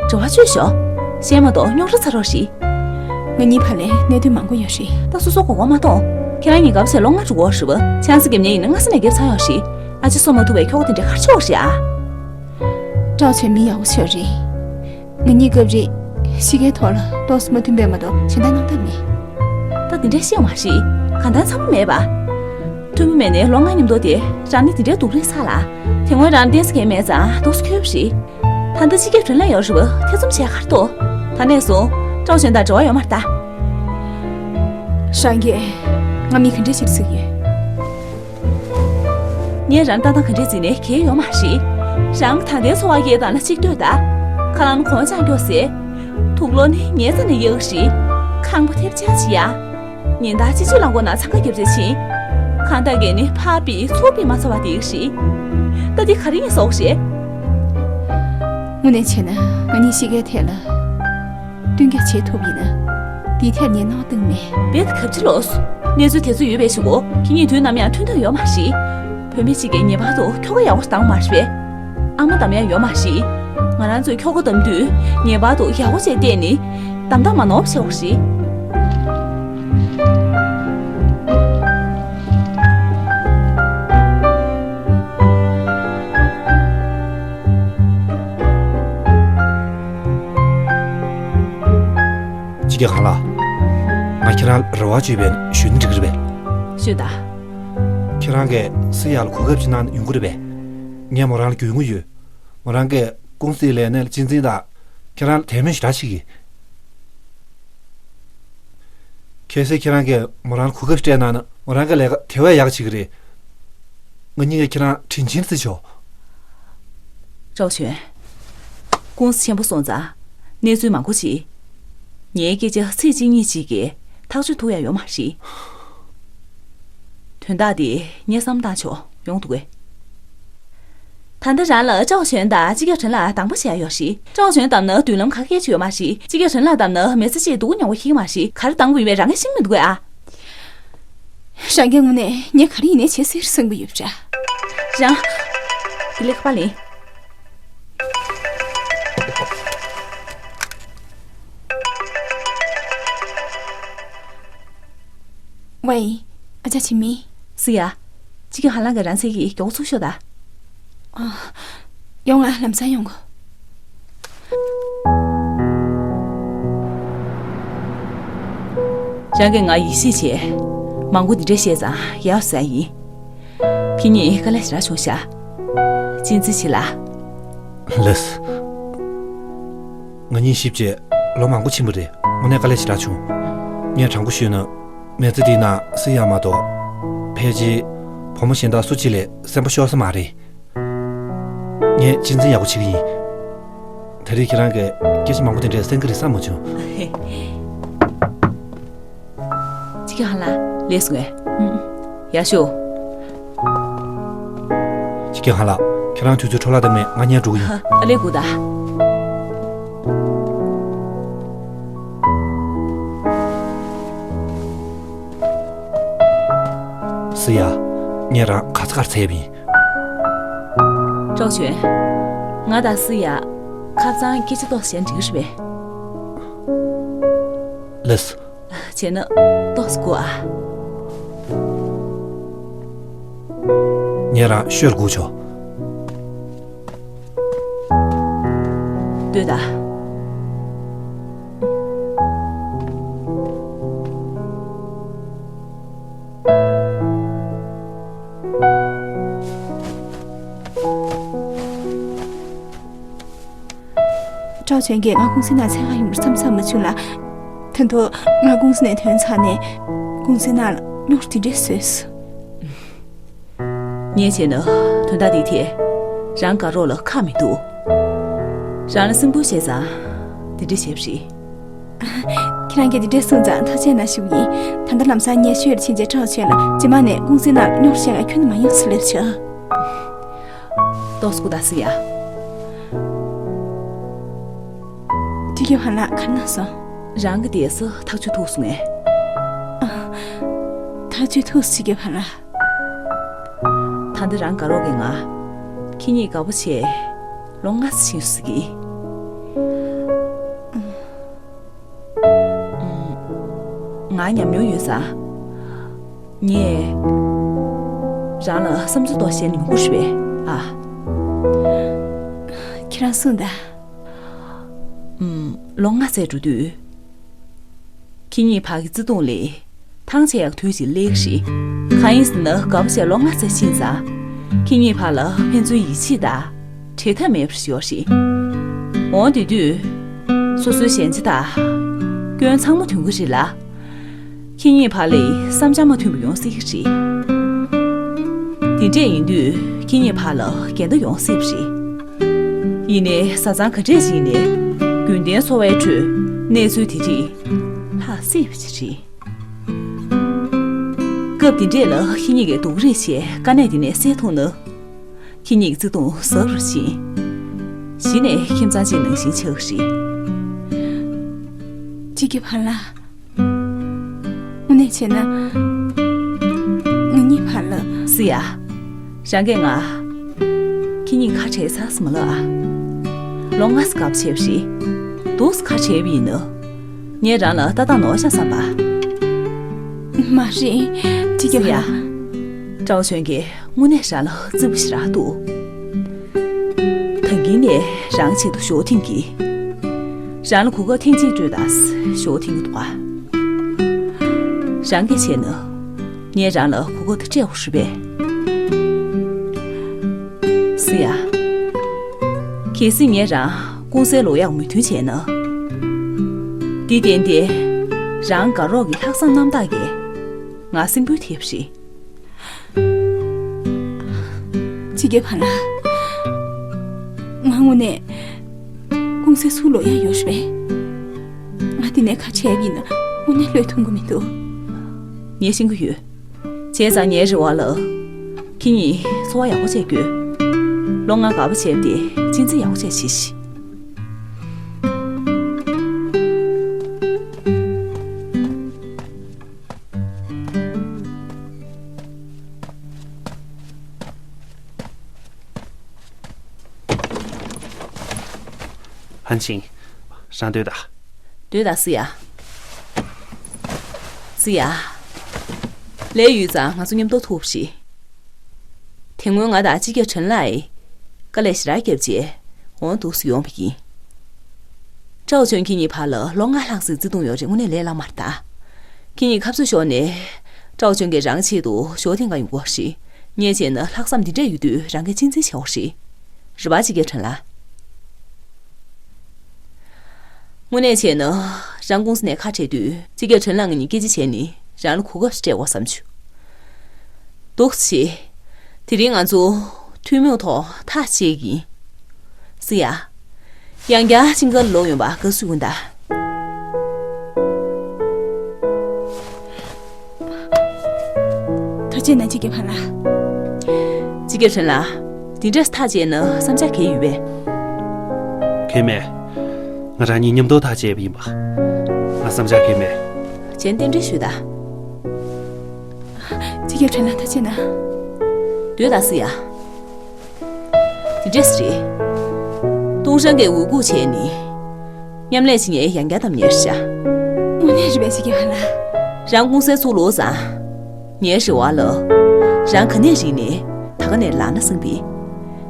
འབྲེལ་བ་བཅད་ཤོག་གཞན་མ་གཏོགས་རྙོག་དྲ་ཚ་རོགས་རེད། ང་གཉིས་བར་ལ་གནད་དོན་མང་པོ་ཡོད་རེད། ད་སོ་སོ་མགོ་སྐོར་མ་གཏོང་། ཁྱེད་རང་གཉིས་ཀ་བྱས་ལོ་ལྔ་འགྲོ་གི་ཡོད་རེད་པ། ཆང་ས་རྒྱབ་མཁན་ཡིན་ན་སྔ་ས་ནས་རྒྱབ་ཚར་ཡོད་རེད། ཨ་ཅེ་སོ་མ་ཐུག་པའི་ཁྱོ་ག་དེ་འདྲ་ག་རེ་བྱེད་དགོས་རེད་ཨ། ཀྲའོ་ཆོན་མི་ཡག་པོ་ཞིག་རེད། ང་གཉིས་སྐབས་རེ་གཤིས་ཀའི་ཐོག་ལ་ཏོག་ཙམ་མ་མཐུན་པས་མ་གཏོགས་གཞན་དག་རྣམ་དག་མེད། ད་དེ་འདྲ་བཤད་མ་རེད། གང་ལྟར་འཚམ་པོ་མེད་པ། མཐུན་པོ་མེད་ནའི་ལོ་ལྔ་མཉམ་དུ་བསྡད། རང་ནི་དེ་འདྲའི་སྡུག་རུས་ཚ་ལ། དེ་སྔོན་རང་བསྟེན་ས་གང་མེད་ཙང་འདུག་སེ་འཁྱེར་བ་རེད། ད་ལྟ་སྤྱི་ཁྱབ་ཁྲེན་ལགས་ཡོད་རེད་པ། ཐེ་ཚོམ་བྱས་ག་རེ་འདུག་ད་ནས་བཟུང་ཀྲའོ་ཆོན་དང་འབྲེལ་བ་ཡོད་མ་རེད་ད། རང་གིས་ང་མི་ག་འདྲ་ཞིག་བརྩི་གི་ཡོད། ངས་རང་ལྟ་སྟངས་ག་འདྲས་བརྩིས་ནས་གལ་ཡོད་མ་རེད། རང་ད་ལྟའི་འཚོ་བ་སྐྱེལ་སྟངས་ལ་གཅིག་ལྟོས་དང་། ཁ་ལག་ནི་གོང་ཆང་སྐྱོ་ཟེར། དུག་ལོག་ནི་ཉལ་ས་ནས་གཡུག་ཤིག་ཁང་པ་ཐེབས་ཆག་བྱེད་ཡ། ཉིན་ལྟར་སྤྱི་སྤྱོད་རླངས་འཁོར་ནང་འཚང་ཁ་རྒྱབ་བྱས་ཕྱིན། གང་ལྟར་གྱི་ནི་ཕར་ཕུད་ཚུར་ཕུད་མ་ཚར་བ་དེ་ཡག་ཤིག་ད་འདི་ག་རེ་ཡིན་ཟེར་བ་རེད། དངོས་གནས་བྱས་ན་ང་གཉིས་གཤིས་ཀའི་ཐད་ལ། བསྟུན་རྒྱག་བྱེད་ཐུབ་ཡིན་ན། དེའི་ཐད་ངས་སྣང་བ་གཏིང་མེད། རྦད་དེ་གབ་ཆེ་ལོས། གནས་ཚུལ་དེ་ཚོ་ཡོད་པའི་གཞུག་གུ་ཁྱེད་གཉིས་དུས་ནམ་ཡང་མཐུན་ཐབས་ཡོད་མ་རེད། བུད་མེད་གཅིག་གིས་ངེས་པར་དུ་ཁྱོ་ག་ཡག་པོ་ཞིག་འདམ་མ་རེད། ཨ་མ་འདམ་ཡག་ཡོད་མ་རེད། ང་རང་ཚོས་ཁྱོ་ག་འདམ་དུས་ངེས་པར་དུ་ཡག་པོ་བྱས་བལྟས་ནས་འདམ་སྟངས་མ་ནོར་བ་བྱེད་དགོས་རེད། སྤྱི་ཁྱབ་ཁྲེན་ལགས། ང་ཁྱེད་རང་ལ་རེ་བ་བཅོལ་བས་ཞུས་ན་འགྲིག་གི་རེད་པས། ཞུས་དང་། ཁྱེད་རང་གིས་སུ་ཡ་ལ་གོ་སྐབས་ཅིག་གནང་ན་ཡོང་གི་རེད་པས། ངས་མོ་རང་ལ་རྒྱུས་མངའ་ཡོད། མོ་རང་གིས་ཀུང་སིའི་ལས་གནས་ལ་གཅེས་འཛིན་དང་། ཁྱེད་རང་ལ་དད་མོས་ཞེ་དྲག་བྱེད་ཀྱི། གལ་སྲིད་ཁྱེད་རང་གིས་མོ་རང་ལ་གོ་སྐབས་སྤྲད་གནང་ན་མོ་རང་གི་ལས་ཀ་དེ་བས་ཡག་བྱེད་ཀྱི་རེད། ང་གཉིས་ཀྱིས་ཁྱེད་རང་དྲིན་ཆེན་བརྩི་ཆོག་ཀྲའོ་ཆོན། ཀུང་སི་ཆེན་པོ་སོང་ཙང་གནས་ཚུལ་མང་པོ་ཅིག་ངའི་སྐད་ཆ་ཚིག་གཅིག་གཉིས་གཅིག་གིས་ཐག་གཅོད་ཐུབ་ཡ་ཡོད་མ་རེད། དོན་དག་འདི་ངས་བསམ་བློ་བཏང་ཆོག་ཡོང་འདུག་གས། ད་ལྟ་རང་ལ་ཀྲའོ་ཆོན་དང་སྤྱི་ཁྱབ་ཁྲེན་ལགས་གདམ་པ་བྱེད་ཡ་ཡོད་རེད། ཀྲའོ་ཆོན་བདམས་ན་མདུན་ལམ་ག་གེ་ཅིག་ཡོད་མ་རེད། སྤྱི་ཁྱབ་ཁྲེན་ལགས་བདམས་ན་མི་ཚེ་གཅིག་སྡུག་པོ་མྱོང་བ་ཤེས་ཀྱི་མ་རེད། ག་རེ་གདམ་དགོས་ཡིན་པས་རང་གིས་ཤེས་ཀྱི་མི་འདུག་གས་ཨ། རང་གི་ངོས་ནས་ངས་ག་རེ་ཡིན་ནའི་བྱེད་ཟེར་གསུང་གི་ཡོད་པ་འདྲ། རང་། དེ་ལས་ཁ་པར་ལེན། ཝེ། ཨ་ཅག་ཆི་མི། སི་ཡ། ཅི་གི་ཧ་ལང་གི་རང་ཚེ་གི་མགྱོགས་ཚུགས་ཤོག་ད། ཨ། ཡོང་ང་ལམ་སང་ཡོང་གོ། རང་གིས་ང་ཡིད་ཆེས་བྱས། མང་པོ་འདི་འདྲ་བཤད་ཙང་ཡག་ཟ་ཡིན། ཁྱེད་གཉིས་དཀའ་ལས་ཞེ་དྲག་བྱུང་ཤག་ཅིན་ཙི་ཆི་ལ། ལགས། ང་གཉིས་གཤིབ་བྱས་ལོ་མང་པོ་ཕྱིན་པ་རེད། དངོས་གནས་དཀའ་ལས་ཞེ་དྲག་བྱུང་། ངས་དྲང་པོ་ཞུས་ན། མི་ཚེ་འདིའི་ནང་སི་ཡ་མ་གཏོགས། ཕལ་ཆེར་བུ་མོ་གཞན་དག་སུ་གཅིག་ལས་སེམས་པ་ཤོར་ས་མ་རེད། ངས་གཅེས་འཛིན་ཡག་པོ་བྱེད་ཀྱི་ཡིན། ད་རེས་ཁྱེད་རང་གིས་སྐད་ཆ་མང་པོ་དེ་འདྲས་གསན་གྱི་རེད་བསམ་མ་བྱུང་། ཅི་ག་ཧ་ལ་ལས་སོང་ངས། ཡ་ཤོ། ཅི་ག་ཧ་ལ། ཁྱེད་རང་དུས་ཚོད་འཕྲོ་བརླག་བཏང་ནས་ང་ཉལ་འགྲོ་གི་ཡིན། ཨ་ལས་གུ་ད། སི་ཡ། ངས་རང་ག་ཚ་གར་ཚད་པ་ཡིན། ཀྲོའུ་ཆོན། ང་དང་སི་ཡ། ཁ་སང་སྐད་ཆ་ཏོག་ཙམ་བཤད་འགྲིག་གི་རེད་པས། ལགས། བྱས་ན་ཏོག་ཙམ་སྒུག་ཨ། ངས་རང་ཤོད་སྒུག་ཆོག་སྡོད་ད། ཀྲོའུ་ཆོན་གྱིས་ང་ཀུང་སི་ནང་འཚོལ་ག་ཡོང་བར་བསམ་བསམ་མ་བྱུང་ལ། ད་དུང་ང་ཀུང་སི་ནས་ཐོན་ཚར་ནས་ཀུང་སི་ནང་ལ་རྙོག་དྲ་དེ་འདྲ་བཟོས་སོང་། ངས་བྱས་ན་དོན་དག་འདིའི་ཐད་རང་དགའ་རོགས་ལ་ཁག་མི་འདུག་རང་ལ་སེམས་ཁུར་བྱས་ཙང་འདི་འདྲ་བྱས་པ་རེད། ཁྱེད་རང་གིས་འདི་འདྲ་གསུངས་ཙང་ཐུགས་རྗེ་ཆེ་ཞུ་གི་ཡིན། ད་ལྟ་ལམ་སང་ངས་ཤོད་ཕྱིན་རྗེས་ཀྲོའུ་ཆོན་ལ་རྗེས་མ་ནས་ཀུང་སི་ནང་རྙོག་དྲ་བཤད་ག་ཁྱོན་ནས་མ་ཡོང་ཟེར་ལབ་བྱས། ཏོག་ཙམ་སྒུག་ད་སི་ཡ། ཅི་ག་ཧ་ལ་ག་རེ་གནང་སོང་། རང་གི་བསྡད་ས་ཐག་ཆོད་ཐུབ་སོང་ངས། ཨ། ཐག་ཆོད་ཐུབ་སོང་། ཅི་ག་ཧ་ལ། ད་ལྟ་རང་དགའ་རོགས་ཀྱིས་ང་། ཁྱེད་གཉིས་དགའ་པོ་བྱས། ལོ་ལྔ་ཙམ་ཕྱིན་སོང་གི། ང་ཉམས་མྱོང་ཡོད་ཙང་། ངས་རང་ལ་བསམ་ཚུལ་ཏོག་བཤད་ན་ཉོ་དགོས་རེད་པས། ཨ། ཁྱེད་རང་གསུངས་དང་། ཨུམ། ལོ་ལྔ་ཙམ་འགྲོ་དུས། ཁྱེད་གཉིས་བར་གྱི་བརྩེ་དུང་ལས་ཐང་ཆད་ཡག་དུས་ཅིག་སླེབས་ཀྱི་རེད། གང་ཡིན་ཟེར་ན་དགའ་པོ་བྱས་ལོ་ལྔ་ཙམ་ཕྱིན་ཙང་། ཁྱེད་གཉིས་བར་ལ་ཕན་ཚུན་ཡིད་ཆེས་དང་། བྲལ་ཐབས་མེད་པ་ཞིག་ཡོད་རེད། འོ་དེ་དུས། སོ་སོའི་ཞན་ཆ་དང་། སྐྱོན་ཚང་མ་ཐོན་གྱི་རེད་ལ། ཁྱེད་གཉིས་བར་ལ་བསམ་འཆར་མ་མཐུན་པ་ཡོང་སྲིད་ཀྱི་རེད། དེ་འདྲས་ཡིན་དུས་ཁྱེད་གཉིས་བར་ལ་འགལ་ཟླ་ཡོང་སྲིད་པ་རེད། ཡིན་ནའི་བཟའ་ཚང་ག་འདྲས་ཞིག་ཡིན་ནའི་རྒྱུན་ལྡན་འཚོ་བའི་ཁྲོད་གནས་ཚུལ་དེ་རིགས་ལྷག་སྲིད་པ་ཅིག་རེད། སྐབས་དེ་འདྲས་ལ་ཁྱེད་གཉིས་ཀྱིས་སྡུག་རུས་བྱས་དཀའ་གནད་དེ་ནས་སེལ་ཐུབ་ན། ཁྱེད་གཉིས་ཀྱི་བརྩེ་དུང་ཟབ་རུ་ཕྱིན། གཞི་ནས་ཁྱིམ་ཚང་གཅིག་ནང་བཞིན་ཆགས་ཀྱི་རེད། ཅི་ག་ཧ་ལ། དངོས་གནས་བྱས་ན། ང་གཉིས་བར་ལ། སི་ཡ། རང་གིས་ང་། ཁྱེད་གཉིས་ཁ་བྲལ་ཚར་སོང་མ་ལབ་ཨ། ལོ་ལྔ་ཙམ་དགའ་པོ་བྱས་པ་རེད། འདུག་སེ་ཁ་བྲལ་བ་ཡིན་ན། ངས་རང་ལ་ལྟ་སྟངས་ནོར་ཤག་བསམ་པ། མ་རེད། ཅི་ག་ཧ་ལ། ཀྲའོ་ཆོན་གྱིས་དངོས་གནས་རང་ལ་བརྩེ་པོ་ཞེ་དྲག་འདུག་ད་གིན་ནས་རང་ཆེད་དུ་ཞོགས་ཐེངས་ཀྱིས། རང་ལ་གོ་སྐབས་ཐེངས་གཅིག་སྤྲོད་དང་ཞོགས་ཐེངས་ཀྱི་འདུག་ཨ། རང་གིས་བྱས་ན། ངས་རང་ལ་གོ་སྐབས་དེ་སྤྲད་དགོས་རེད་པས། སི་ཡ། གལ་སྲིད་ངས་རང་ཀུང་སིའི་ལོ་ཡག་མོས་མཐུན་བྱས་ན། འདི་ཏན་ཏན་རང་དགའ་རོགས་ཀྱི་ལྷག་བསམ་རྣམ་དག་གིས་ང་སེམས་འགུལ་ཐེབས་རེད། ཅི་ག་ཧ་ལ། ང་དངོས་གནས་ཀུང་སིའི་ཚུར་ལོག་ཡག་ཡོད་རེད་པས། ང་འདི་ནས་ཁ་བྲལ་བ་ཡིན་ན་དངོས་གནས་བློས་ཐོངས་ཀྱི་མི་འདུག་ངས་ཤེས་ཀྱི་ཡོད། བྱས་ཙང་ངའི་རེ་བ་ལ། ཁྱེད་གཉིས་འཚོ་བ་ཡག་པོ་བྱེད་དགོས། ལོ་ལྔ་དགའ་པོ་བྱས་པ་དེ་གཅེས་འཛིན་ཡག་པོ་བྱས་བྱེད་ཤིག་ཧན་ཆིང་། རང་སྡོད་ད། སྡོད་ད་སི་ཡ། སི་ཡ། ལས་ཡོད་ཙང་ང་ཚོ་མཉམ་དུ་ཐུག་ཤིག་དེ་སྔོན་ང་དང་སྤྱི་ཁྱབ་ཁྲེན་ལགས་ཀྱིས་དཀའ་ལས་ཞེ་དྲག་བརྒྱབ་རྗེས་འོང་འདུག་སེ་ཡོང་བ་ཡིན། ཀྲའོ་ཅུན་གྱིས་ངའི་བར་ལ་ལོ་ལྔ་ལྷག་ཙམ་བརྩེ་དུང་ཡོད་རེད། དངོས་གནས་ལས་སླ་མ་རེད་ད། ཁྱེད་གཉིས་ཁ་རྩོད་ཤོར་ནས་ཀྲའོ་ཅུན་གྱིས་རང་ཆེད་དུ་ཞོ་ཐེངས་འགའ་ཡོང་གི་ཡོད་རེད། ངས་བྱས་ན་ལྷག་བསམ་འདི་འདྲ་ཡོད་དུས་རང་གིས་གཅེས་འཛིན་བྱེད་དགོས་རེད། རེད་པ་སྤྱི་ཁྱབ་ཁྲེན་ལགས། དངོས་གནས་བྱས་ན་རང་ཀུང་སི་ནས་ཁ་བྲལ་དུས་སྤྱི་ཁྱབ་ཁྲེན་ལགས་ང་གཉིས་སྐད་ཆ་བྱས་ནས་རང་ལ་གོ་སྐབས་ཤིག་སྤྲད་དགོས་བསམ་བྱུང་། འདུག་སེ་བྱེད། དེ་རིང་ང་ཚོ་ཐུན་མོང་ཐོག་ཐག་བཅད་ཀྱི་ཡིན། སི་ཡ། ཡང་བསྐྱར་ཅིང་ཀར་ལོག་ཡོང་བར་དགའ་བསུ་ཡོད་ད། ཐུགས་རྗེ་གནང་། སྤྱི་ཁྱབ་ཁྲེན་ལགས། སྤྱི་ཁྱབ་ཁྲེན་ལགས། འདི་འདྲས་ཐག་བཅད་ན་བསམ་འཆར་ག་རེ་ཡོད་པས། གང་ཡང་མེད། ང་རང་གཉིས་མཉམ་དུ་ཐག་བཅད་པ་ཡིན་པ། ང་བསམ་འཆར་གང་ཡང་མེད། གཞན་རྟེན་འབྲེལ་ཞུས་ད། སྤྱི་ཁྱབ་ཁྲེན་ལགས་ཐུགས་རྗེ་གནང་། སྡོད་ད་སི་ཡ། འདི་འདྲས་རེད། ཏུང་ཧྲན་གྱིས་འུ་སྒུག་བྱས་ནས། མཉམ་ལས་བྱེད་མཁན་ཡང་བསྐྱར་བདམས་ཉེར་ཤ། དངོས་གནས་རེད་པས་སྤྱི་ཁྱབ་ཁྲེན་ལགས། རང་ཀུང་སི་ཚུགས་ལོ་ཙང་། ངའི་རེ་བ་ལ། རང་ག་ནས་རིག་ནས་ད་ག་ནས་ལངས་ན་བསམ་པས།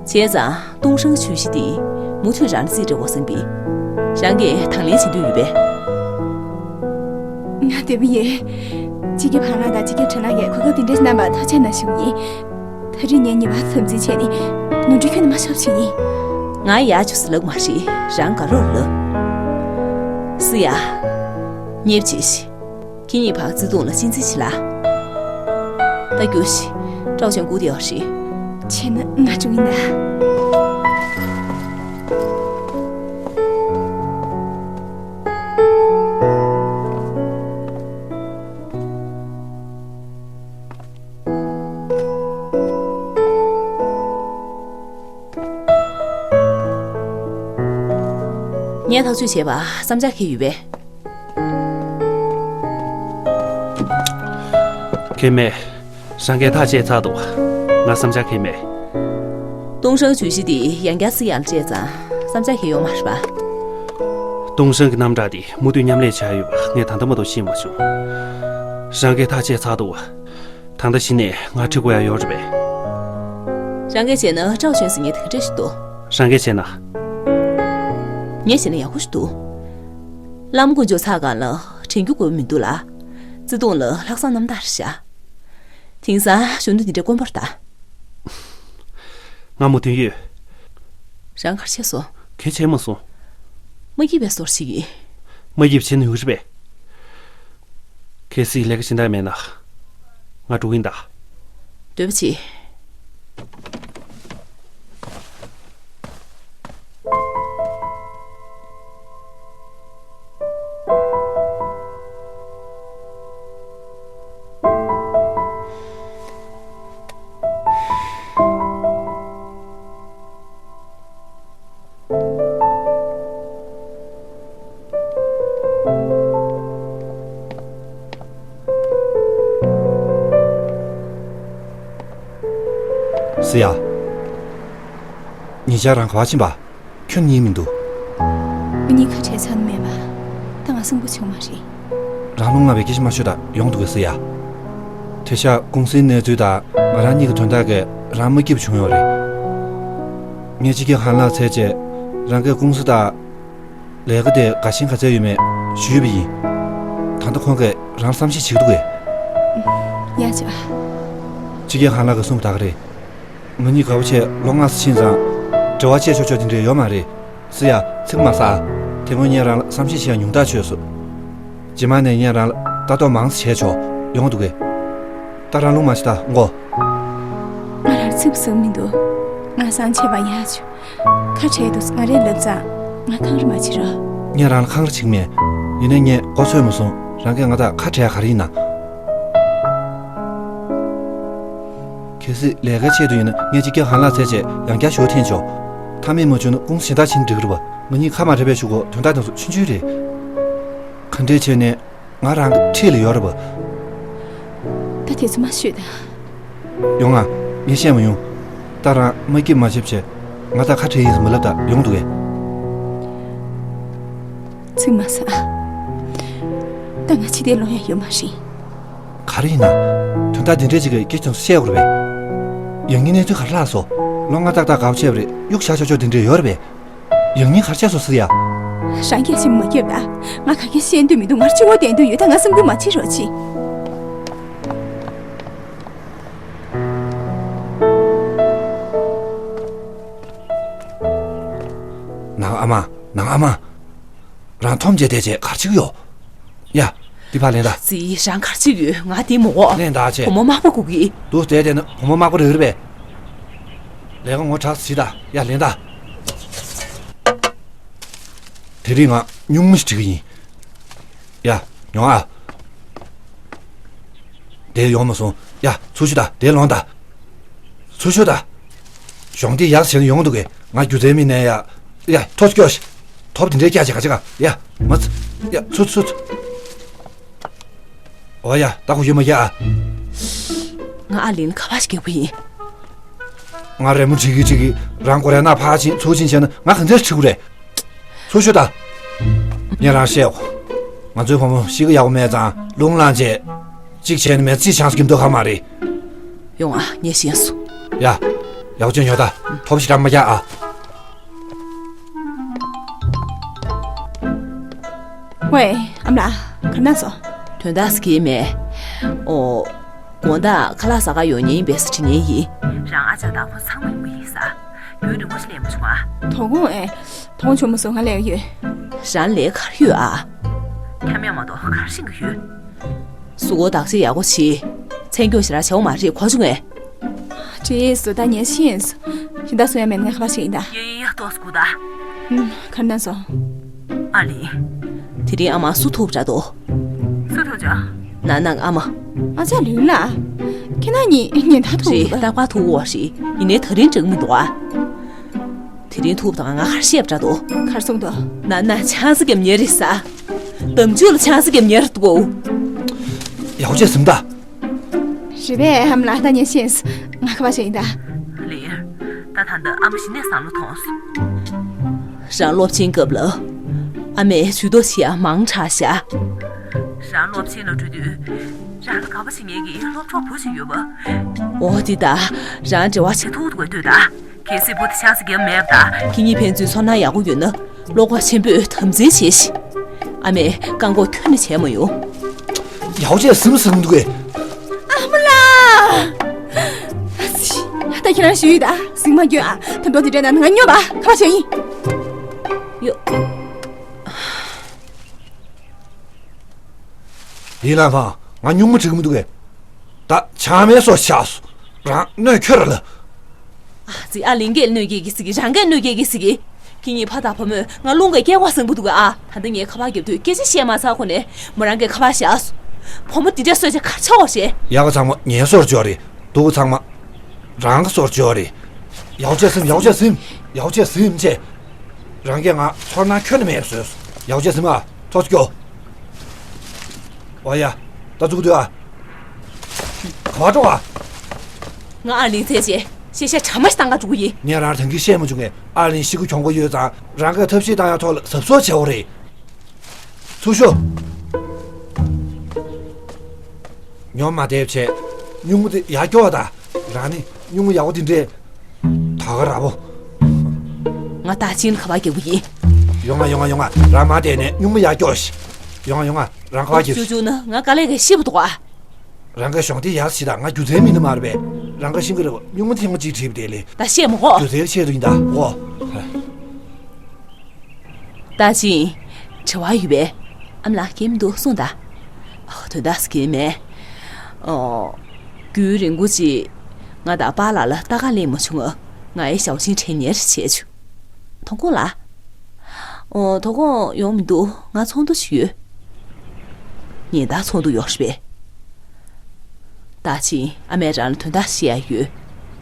བྱས་ཙང་ཏུང་ཧྲན་གྱི་ཇུས་གཞི་དེ་མུ་མཐུད་རང་ལ་རྩིས་སྤྲད་དགོས་བསམ་པས། རང་གིས་དང་ལེན་བྱེད་འདོད་ཡོད་པས། ང་འདོད་པ་ཡོད། སྤྱི་ཁྱབ་ཧན་ལགས་དང་སྤྱི་ཁྱབ་ཁྲེན་ལགས་ཀྱིས་གོ་སྐབས་འདི་འདྲ་ཞིག་གནང་བར་ཐུགས་རྗེ་གནང་ཞུ་གི་ཡིན། ད་རེས་ངས་ཉེས་པ་དམ་འཛིན་བྱས་ནས་ནོར་འཁྲུལ་ཁྱོན་ནས་མ་ཤོར་བ་བྱེད་ཀྱི་ཡིན། ང་ཡག་ཅིག་ལབ་མ་རེད། རང་དགའ་རོགས་ལབ། སི་ཡ། ཉེས་པ་བྱས་ཤིག་ཁྱེད་གཉིས་བར་བརྩེ་དུང་ལ་གཅེས་འཛིན་བྱེད་ལ། ད་རྒྱུགས་ཤིག་ཀྲའོ་ཅུན་སྒུག་བསྡད་ཡོད་རེད། བྱས་ན་ང་འགྲོ་ཡིན་ད། ངས་ཐག་གཅོད་བྱས་པ་བསམ་འཆར་ག་རེ་ཡོད་པས། གང་ཡང་མེད། རང་གིས་ཐག་བཅད་ཚར་འདུག་ང་བསམ་འཆར་གང་ཡང་མེད། ཏུང་ཧྲན་ཇུས་གཞི་དེ་ཡང་བསྐྱར་སི་ཡ་ལ་སྤྲད་ཙང་བསམ་འཆར་གང་ཡང་ཡོད་མ་རེད་པ། ཏུང་ཧྲན་གྱི་རྣམ་གྲངས་དེ་མུ་མཐུད་མཉམ་ལས་བྱས་ཡོད་པ་ངས་ད་ལྟ་མ་གཏོགས་ཤེས་མ་བྱུང་། རང་གིས་ཐག་བཅད་ཚར་འདུག་ད་ལྟ་གཞི་ནས་ང་ཁྲིད་དགོས་ཡ་ཡོད་རེད་པས། རང་གིས་བྱས་ན་ཀྲའོ་ཅུན་ཟེར་མཁན་དེ་ག་འདྲ་ཞིག་འདུག་རང་གིས་བྱས་ན། ངས་བྱས་ན་ཡག་པོ་ཞིག་འདུག་བླ་མ་དཀོན་མཆོག་ཚ་གང་ལ་དྲན་རྒྱུ་དགོས་མི་འདུག་ལ། བརྩེ་དུང་ལ་ལྷག་བསམ་རྣམ་དག་རེད་ཤག་དེང་སང་གཞོན་ནུ་འདི་འདྲ་དཀོན་པོ་རེད་ད། ང་མོས་མཐུན་ཡོད། རང་ག་རེ་བྱས་སོང་། གང་ཡང་བྱས་མ་སོང་། མ་སྐྱིད་པའི་བཟོ་འདྲ་བྱེད་ཀྱི། མ་སྐྱིད་པ་བྱས་ན་ཡོང་གི་རེད་པས། གལ་སྲིད་ལས་ཀ་སྦྱིན་བདག་མེད་ན། ང་འགྲོ་གི་ཡིན་ད། འདོད་པ་བྱེད། སི་ཡ། ཉེ་ཆར་རང་ག་པར་ཕྱིན་པ། ཁྱོན་ནས་མི་འདུག་ང་གཉིས་ཁ་བྲལ་ཚར་ནི་མེད་པ། ད་ང་གསོན་པོ་བྱུང་མ་རེད། རང་རླུང་ང་བའི་སྐད་ཆ་མ་ཤོད་ད། ཡོང་འདུག་གས་སི་ཡ། དེང་སང་ཀུང་སིའི་གནས་ཚུལ་དང་ང་རང་གཉིས་ཀྱི་དོན་དག་གིས་རང་མ་སྐྱིད་པ་བྱུང་ཡོད་རེད། ངས་སྤྱི་ཁྱབ་ཧན་ལགས་འཚོལ་བྱས་རང་གིས་ཀུང་སི་དང་ལས་ཀ་དེ་དགའ་ཞེན་ག་ཚད་ཡོད་མེད་ཞུས་པ་ཡིན། ད་ལྟ་ཁོང་གིས་རང་ལ་བསམ་ཤེས་བྱེད་ཀྱི་འདུག་གས། ཡ་ཆ། སྤྱི་ཁྱབ་ཧན་ལགས་ཀྱིས་གསུངས་པ་ད་ག་རེད། ང་གཉིས་དགའ་པོ་བྱས་ལོ་ལྔ་ཙམ་ཕྱིན་ཙང་འབྲེལ་བ་བཅད་ཆོག་ཆོག་དེ་འདྲ་ཡོད་མ་རེད། སི་ཡ། ཚིག་མ་ཟ། དེ་སྔོན་ངས་རང་ལ་བསམ་ཤེས་བྱེད་ཡ་ཉུང་མཐའ་ཆོད་སོང་། རྗེས་མ་ནས་ངས་རང་ལ་ལྟ་རྟོག་མང་ཙམ་བྱས་ཆོག་ཡོང་འདུག་གས། ད་རང་རླུང་མ་བྱེད་ད་མགོ། ང་རང་ཚིག་པ་ཟ་གི་མི་འདུག་ང་བསམ་ཆད་པ་ཡག་བྱུང་། ཁ་བྲལ་འདུག་ང་རེད་ལབ་ཙང་ང་ཁག་རེ་མ་བྱེད་རོགས། ངས་རང་ལ་ཁག་རེ་བྱེད་ཀྱི་མེད། ཡིན་ནའི་ངས་མགོ་ཚོས་མ་སོང་། རང་གིས་ང་དང་ཁ་བྲལ་ག་རེ་ཡིན་ན། གལ་སྲིད་ལས་ཀའི་ཆེད་དུ་ཡིན་ན་ངས་སྤྱི་ཁྱབ་ཧན་ལགས་འཚོལ་བྱས་ཡང་བསྐྱར་ཞུ་བ་འཐེན་ཆོག་མཐའ་མེད་མ་བྱུང་ན་ཀུང་སི་གཞན་དག་ཕྱིན་འགྲིག་གི་རེད་པ། ང་གཉིས་ཁ་མ་བྲལ་བའི་གཞུག་གུ་དོན་དག་དེ་ཚོ་ཆུང་ཆུང་རེད། ག་འདྲས་བྱས་ནས་ང་རང་གི་འཁྲིས་ལ་ཡོད་རེད་པ། ད་དེ་ཚོ་མ་ཤོད་ད། ཡོང་ང་། ངས་བཤད་མ་ཡོང་། ད་རང་མ་སྐྱིད་མ་བྱེད་བྱས། ང་དང་ཁ་བྲལ་ཡིན་ཟེར་མ་ལབ་ད། ཡོང་འདུག་གས། ཚིག་མ་ཟ། ད་ང་ཕྱི་བལྟས་ལོང་ཡ་ཡོད་མ་རེད། ག་རེ་ཡིན་ན། དོན་དག་འདི་འདྲའི་ཅིག་གི་སྐད་ཆ་བཤད་དགོས་རེད་པས། ཡང་སྙིང་གནས་ཚུལ་ག་རེ་ལྷག་སོང་། བློ་ང་ཏག་ཏག་དགའ་པོ་བྱས་པ་རེད། གཡུག་བཞག་ཆོག་ཆོག་དེ་འདྲས་ཡོད་རེད་པས། ཡང་སྙིང་ག་རེ་བྱས་སོང་ཟེར་ཡ། རང་སྐད་ཆ་མ་རྒྱབ་ད། ང་ག་གེ་བཤད་འདོད་མི་འདུག་ང་གཅིག་པོ་བསྡད་འདོད་ཡོད། ད་ང་སེམས་ཁུར་མ་བྱེད་རོགས་གྱིས། ནང་ཨ་མ། ནང་ཨ་མ། རང་འཐོམ་བྱས་བསྡད་བྱས་ག་རེ་བྱེད་ཀྱི་ཡོད། ཡ། འདི་ཕར་ལེན་ད། ཙི། རང་ག་རེ་བྱེད་ཀྱི་ཡོད། ང་འདི་མི་དགོས། ལེན་ད་བྱས། བུ་མོ་དམར་པོ་དགོས་ཀྱི། འདུག་བསྡད་བསྡད་ན་བུ་མོ་དམར་པོ་རེད་རེད་པས། ལས་ཀ་ངོ་དྲག་ཙི་ད། ཡ་ལེན་ད། དེ་རིང་ང་སྨྱུག་མ་ཞིག་འབྲི་གི་ཡིན། ཡ། ཉོ་ཨ། དེ་ཡོང་མ་སོང་། ཡ། ཚུར་ཤོག་ད། དེ་ལོངས་ད། ཚུར་ཤོག་ད། གཞོགས་འདེགས་ཡག་བྱས་ན་ཡོང་འདུག་གས། ང་རྒྱུ་མཚན་མེད་ནས་ཡ། ཡ། ཐོབ་སྐྱོ་ཤི། ཐོབ་དེ་འདྲའི་སྐྱ་ཅིག་ག་ཅིག་ག། ཡ། མ་ཚུ། ཡ། ཚུར་ཚུར་ཚུར། འོ་ཡ། ད་ཁུ་ཡོད་མ་རྒྱག་ཨ། ང་ཨ་ལིན་ཁ་པར་ཞིག་རྒྱག་པ་ཡིན། ང་རེ་མོ་བྱེད་ཀྱི་བྱེད་ཀྱི་རང་སྒོ་རའི་ནང་ཕར་ཕྱིན་ཚུར་ཕྱིན་བྱས་ན་ང་ག་འདྲས་ཁྲིད་དགོས་རེད། ཚུར་ཤོག་ད། ངས་རང་བཤད་གོ། ང་ཚོའི་བུ་མོ་གཤིས་ཀ་ཡག་པོ་མེད་ཙང་རླུང་ལངས་བྱས། གཅིག་བྱས་ན་མེད་ཙི་ཆང་སྐྱིན་དོ་ཁ་མ་རེད། ཡོང་ཨ། ངས་ཤེས་སོང་། ཡ། ཡག་ཅན་ཡོད་ད། ཐོབ་ཤི་ར་མ་རྒྱག་ཨ། ཝེ། ཨ་མ་ལགས། ག་ན་སོང་། དོན་དག་ཟེར་གྱི་མེད། ཨོ། དགོང་དག་ཁ་ལག་ཟ་ག་ཡོང་མཁན་ཡིན་པས་ཟེར་དྲི་མཁན་ཡིན། རང་ཨ་ཅག་དང་ཁོ་ཚང་མ་ཡོང་གི་ཡིན་ས། རྒྱུན་རིང་པོ་ཞིག་སླེབས་མ་བྱུང་ཨ། དོ་དགོང་ཨེ། དོ་དགོང་བྱུང་མ་སོང་། ང་སླེབས་ཡོད། རང་ལས་ག་རེ་ཡོད་ཨ། ཁྱམས་ཡག་མ་གཏོགས་ག་རེ་ཤེས་ཀྱི་ཡོད། གཟུགས་པོ་བདག་གཅེས་ཡག་པོ་བྱེད། མཚན་སྐྱོང་ཞེ་དྲག་བྱེད་དགོས་མ་རེད། གོ་བྱུང་ངས། བྲིས་སོ། ད་ཉན་ཤེས་སོ། གཞན་དག་སུ་ཡང་མེད་ན་ང་ཁ་པར་ཞིག་ཡིན་ད། ཡ་ཡ་ཡ། ཏོག་ཙམ་སྒུག་ད། ཧུམ། ག་རེ་གནང་སོང་། ཨ་ལི། དེ་རིང་ཨ་མ་སུ་ཐུག་འདྲ་འདུག་སུ་ཐུག་ཅག་ན་ནང་ཨ་མ། ཨ་ཅག་ལུས་ལ། ཁྱེད་རང་གཉིས་ཉེན་བརྡ་ཐུག་རེད། འདུག་ད། རྟག་པར་ཐུག་གོ་རེད། ཡིན་ནའི་ད་རིང་འགྲིག་མི་འདུག་ཨ། དེ་རིང་ཐུག་དང་ང་ག་རེ་བཤད་པ་འདྲ་འདུག་ག་རེ་གསུངས་འདུག་ན་ན་ཆང་ས་རྒྱབ་ཉེ་རེད་ས། འདམ་ཆུ་ལ་ཆང་ས་རྒྱབ་ཉེ་རེད་འདུག་ཡག་བྱས་ཟིན་ད། རེད་པས། ཨ་མ་ལགས། ད་ཉན་ཤེས། ང་ཁ་པར་བྱས་ཡིན་ད། ལིར། ད་ད་ལྟ་ཨ་མ་གཞི་ནས་བསམ་བློ་ཐོངས། རང་སློབ་ཆེན་སྐབས་ལ་ཨ་མས་ཇུས་གཏོགས་བྱེད་ཡ་མང་དྲགས་ཤག་རང་སློབ་ཆེན་ལ་འགྲོ་དུས་རང་ལ་དགའ་པོ་བྱེད་མཁན་གྱི་སློབ་གྲོགས་བུ་ཞིག་ཡོད་པ། འོ་དེ་ད། རང་འབྲེལ་བ་བྱེད་ཐུབ་འདུག་གས་ལྟོས་ད། གལ་སྲིད་བུ་དེ་ཆང་ས་རྒྱབ་མེད་པ་དང་། ཁྱེད་གཉིས་ཕན་ཚུན་ཚོར་སྣང་ཡག་པོ་ཡོད་ན། བློ་ཁོག་ཆེན་པོས་དམ་འཛིན་བྱེད་ཤིག་ཨ་མས་བཀག་འགོག་ཁྱོན་ནས་བྱས་མ་ཡོང་། ཡག་བྱས་ཟིན་ཟིན་འདུག་གས། ཨ་མ་ལགས། ད་ཁྱེད་རང་ཞུས་ཡོད་ད། ཟིང་མ་རྒྱོད་ཨ། ད་མདོ་དེ་འདྲ་ན་ང་སྨྱོ་བ་ཁ་པར་བྱས་ཡིན། ཡོ། ཡིན་ལ་ཕང་། ང་སྨྱུག་མ་འགྲིག་མི་འདུག་གས། ད་ཆང་མེད་སོ་ཆགས་སོ། རང་གནོད་ཁྱོད་ར་ལ། ཨ་ཙི། ཨ་ལིན་གས་གནོད་སྐྱེལ་གི་ཟེར་གི། རང་གས་གནོད་སྐྱེལ་གི་ཟེར་གི། ཁྱེད་གཉིས་ཕ་དང་བུ་མོས་ང་རླུང་གས་སྐྱེལ་བ་བཟང་པོ་འདུག་ག་ཨ། ད་ལྟ་ངས་ཁ་པར་རྒྱབ་དུས་སྐད་ཆ་བཤད་མ་ཚར་གོང་ནས་མོ་རང་གས་ཁ་པར་བཞག་སོ། བུ་མོ་འདི་འདྲ་གསོད་བྱས་ག་རེ་བྱ་བ་རེད། ཡག་ག་ཚང་མ་ངའི་སོར་འཇོག་རེད། སྡུག་ག་ཚང་མ་རང་གི་སོར་འཇོག་རེད། ཡག་བྱས་ཟིན། ཡག་བྱས་ཟིན། ཡག་བྱས་ཟིན་བྱས། རང་གས་ང་ཚོར་སྣང་ཁྱོན་ནས་མེད་བཟོས་སོ། ཡག་བྱས་ཟིན་ཨ། ཐོག་སྐྱོ། ཨོ་ཡ། ད་ཚུགས་སྡོད་ཨ། ག་བ་འགྲོ་ཨ། ང་ཨ་ལིང་ཚེ་ཆེ། ཤེས་བྱ་གྲ་མ་ཞིག་བཏང་ག་འགྲོ་གི་ཡིན། ངས་རང་ཐང་གི་བཤད་མ་བྱུང་ངས། ཨ་ལིང་ཤི་གུ་གྱོང་པོ་ཡོད་ཙང་རང་གིས་ཐབས་ཤེས་བཏང་ཡ་ཐོག་ལ་གཟབ་གཟབ་བྱེད་འོ་རེད། ཚུར་ཤོག་ཉོ་མ་བསྡད་བྱས། སྨྱུག་མ་དེ་ཡར་སྐྱོར་བ་དང་། རང་ནི་སྨྱུག་མ་ཡག་པོ་དེ་འདྲས། ད་ག་ར་བོ། ང་ད་ཕྱིན་ཁ་པར་རྒྱག་གི་ཡིན། ཡོང་ང་ཡོང་ང་ཡོང་ང་། རང་མ་བསྡད་ནས་སྨྱུག་མ་ཡར་སྐྱོར་ཤིག་ཡོང་ང་ཡོང་ང་། རང་ཁ་པར་རྒྱབ་ཤིག་ཅུ་ཅུ་ནི་ང་དཀའ་ལས་ཀྱིས་ཤི་བ་འདུག་ཨ། རང་གི་གཞོགས་འདེགས་ཡག་ཞིག་དང་། ང་རྒྱུ་མཚན་མིན་ནི་མ་རེད་པས། རང་གི་ཤིང་གི་རེད་པ། སྨྱུག་མ་ཐེངས་མ་གཅིག་བྲིས་པ་དེ་ལས། ད་བཤད་མི་དགོས། རྒྱུ་མཚན་ཆེད་དུ་ཡིན་ད་འོ། ད་ཅིང་། དྲི་བ་ཡོད་པས། ཨ་མ་ལགས་སྐྱེམས་འདུག་གསུངས་དང་། ཨ། དོན་དག་སྐྱེལ་མེད། ཨོ། རྒྱུན་རིང་པོ་ཅིག་ང་དང་པཱ་ལགས་ལ་ལྟ་ག་སླེབས་མ་བྱུང་ང་། ངའི་ཞའོ་ཆིང་ཁྲེན་ཉེར་བྱས་བྱུང་། དོ་དགོང་ལ། ཨོ། དོ་དགོང་ཡོང་མི་འདུག་ང་ཚོགས་འདུ་ཞིག་ཡོད། ཉིན་ལྟར་ཚོགས་འདུ་ཡོད་རེད་པས། ད་ཕྱིན་ཨ་མས་རང་ལ་དོན་དག་བཤད་ཡ་ཡོད།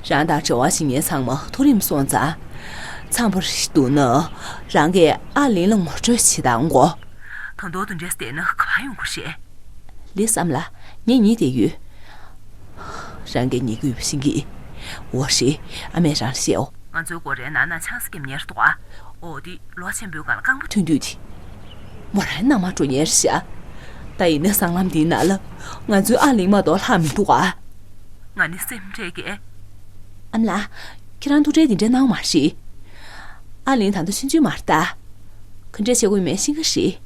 རང་དང་འབྲེལ་བ་བྱེད་མཁན་ཚང་མ་མཐོ་རིམ་སོང་ཙང་། འཚམས་པོ་རེད་འདུག་ན། རང་གིས་ཨ་ལིན་ལ་ངོ་སྤྲོད་བྱེད་དང་གོ། ད་དུང་དེ་འདྲས་བསྡད་ན་ག་པར་ཡོང་དགོས་རེད། ལི་བསམ་ལ། ངས་ཉིད་དེ་ཡོད། རང་གིས་ཉེས་གུས་བྱེད་ཀྱི། འོ་རེད། ཨ་མས་རང་ལ་བཤད་འོ། ང་ཚོའི་སྒོ་རའི་ནང་ན་ཆང་ས་རྒྱབ་ཉེར་འདུག་ཨ། འོ་དེ་ལོ་ཆེན་པོའི་སྒང་ལ་རྐང་པ་ཐོན་དུས་དེ། མོ་རང་ནང་མ་འགྲོ་ཉེར་ཤག་ད་ཡིན་ན་སྲང་ལམ་འདིའི་ནང་ལ་ང་ཚོའི་ཨ་ལིང་མ་གཏོགས་ལྷག་མི་འདུག་ག་ང་ནི་སེམས་ཁྲལ་གྱིས། ཨ་མ་ལགས། ཁྱེད་རང་ཐུགས་ཁྲལ་འདི་འདྲ་གནང་མ་རེད། ཨ་ལིང་ད་ལྟ་ཆུང་ཆུང་མ་རེད་ད། ག་འདྲས་བྱེད་དགོས་མེད་ཤེས་ཀྱི་རེད།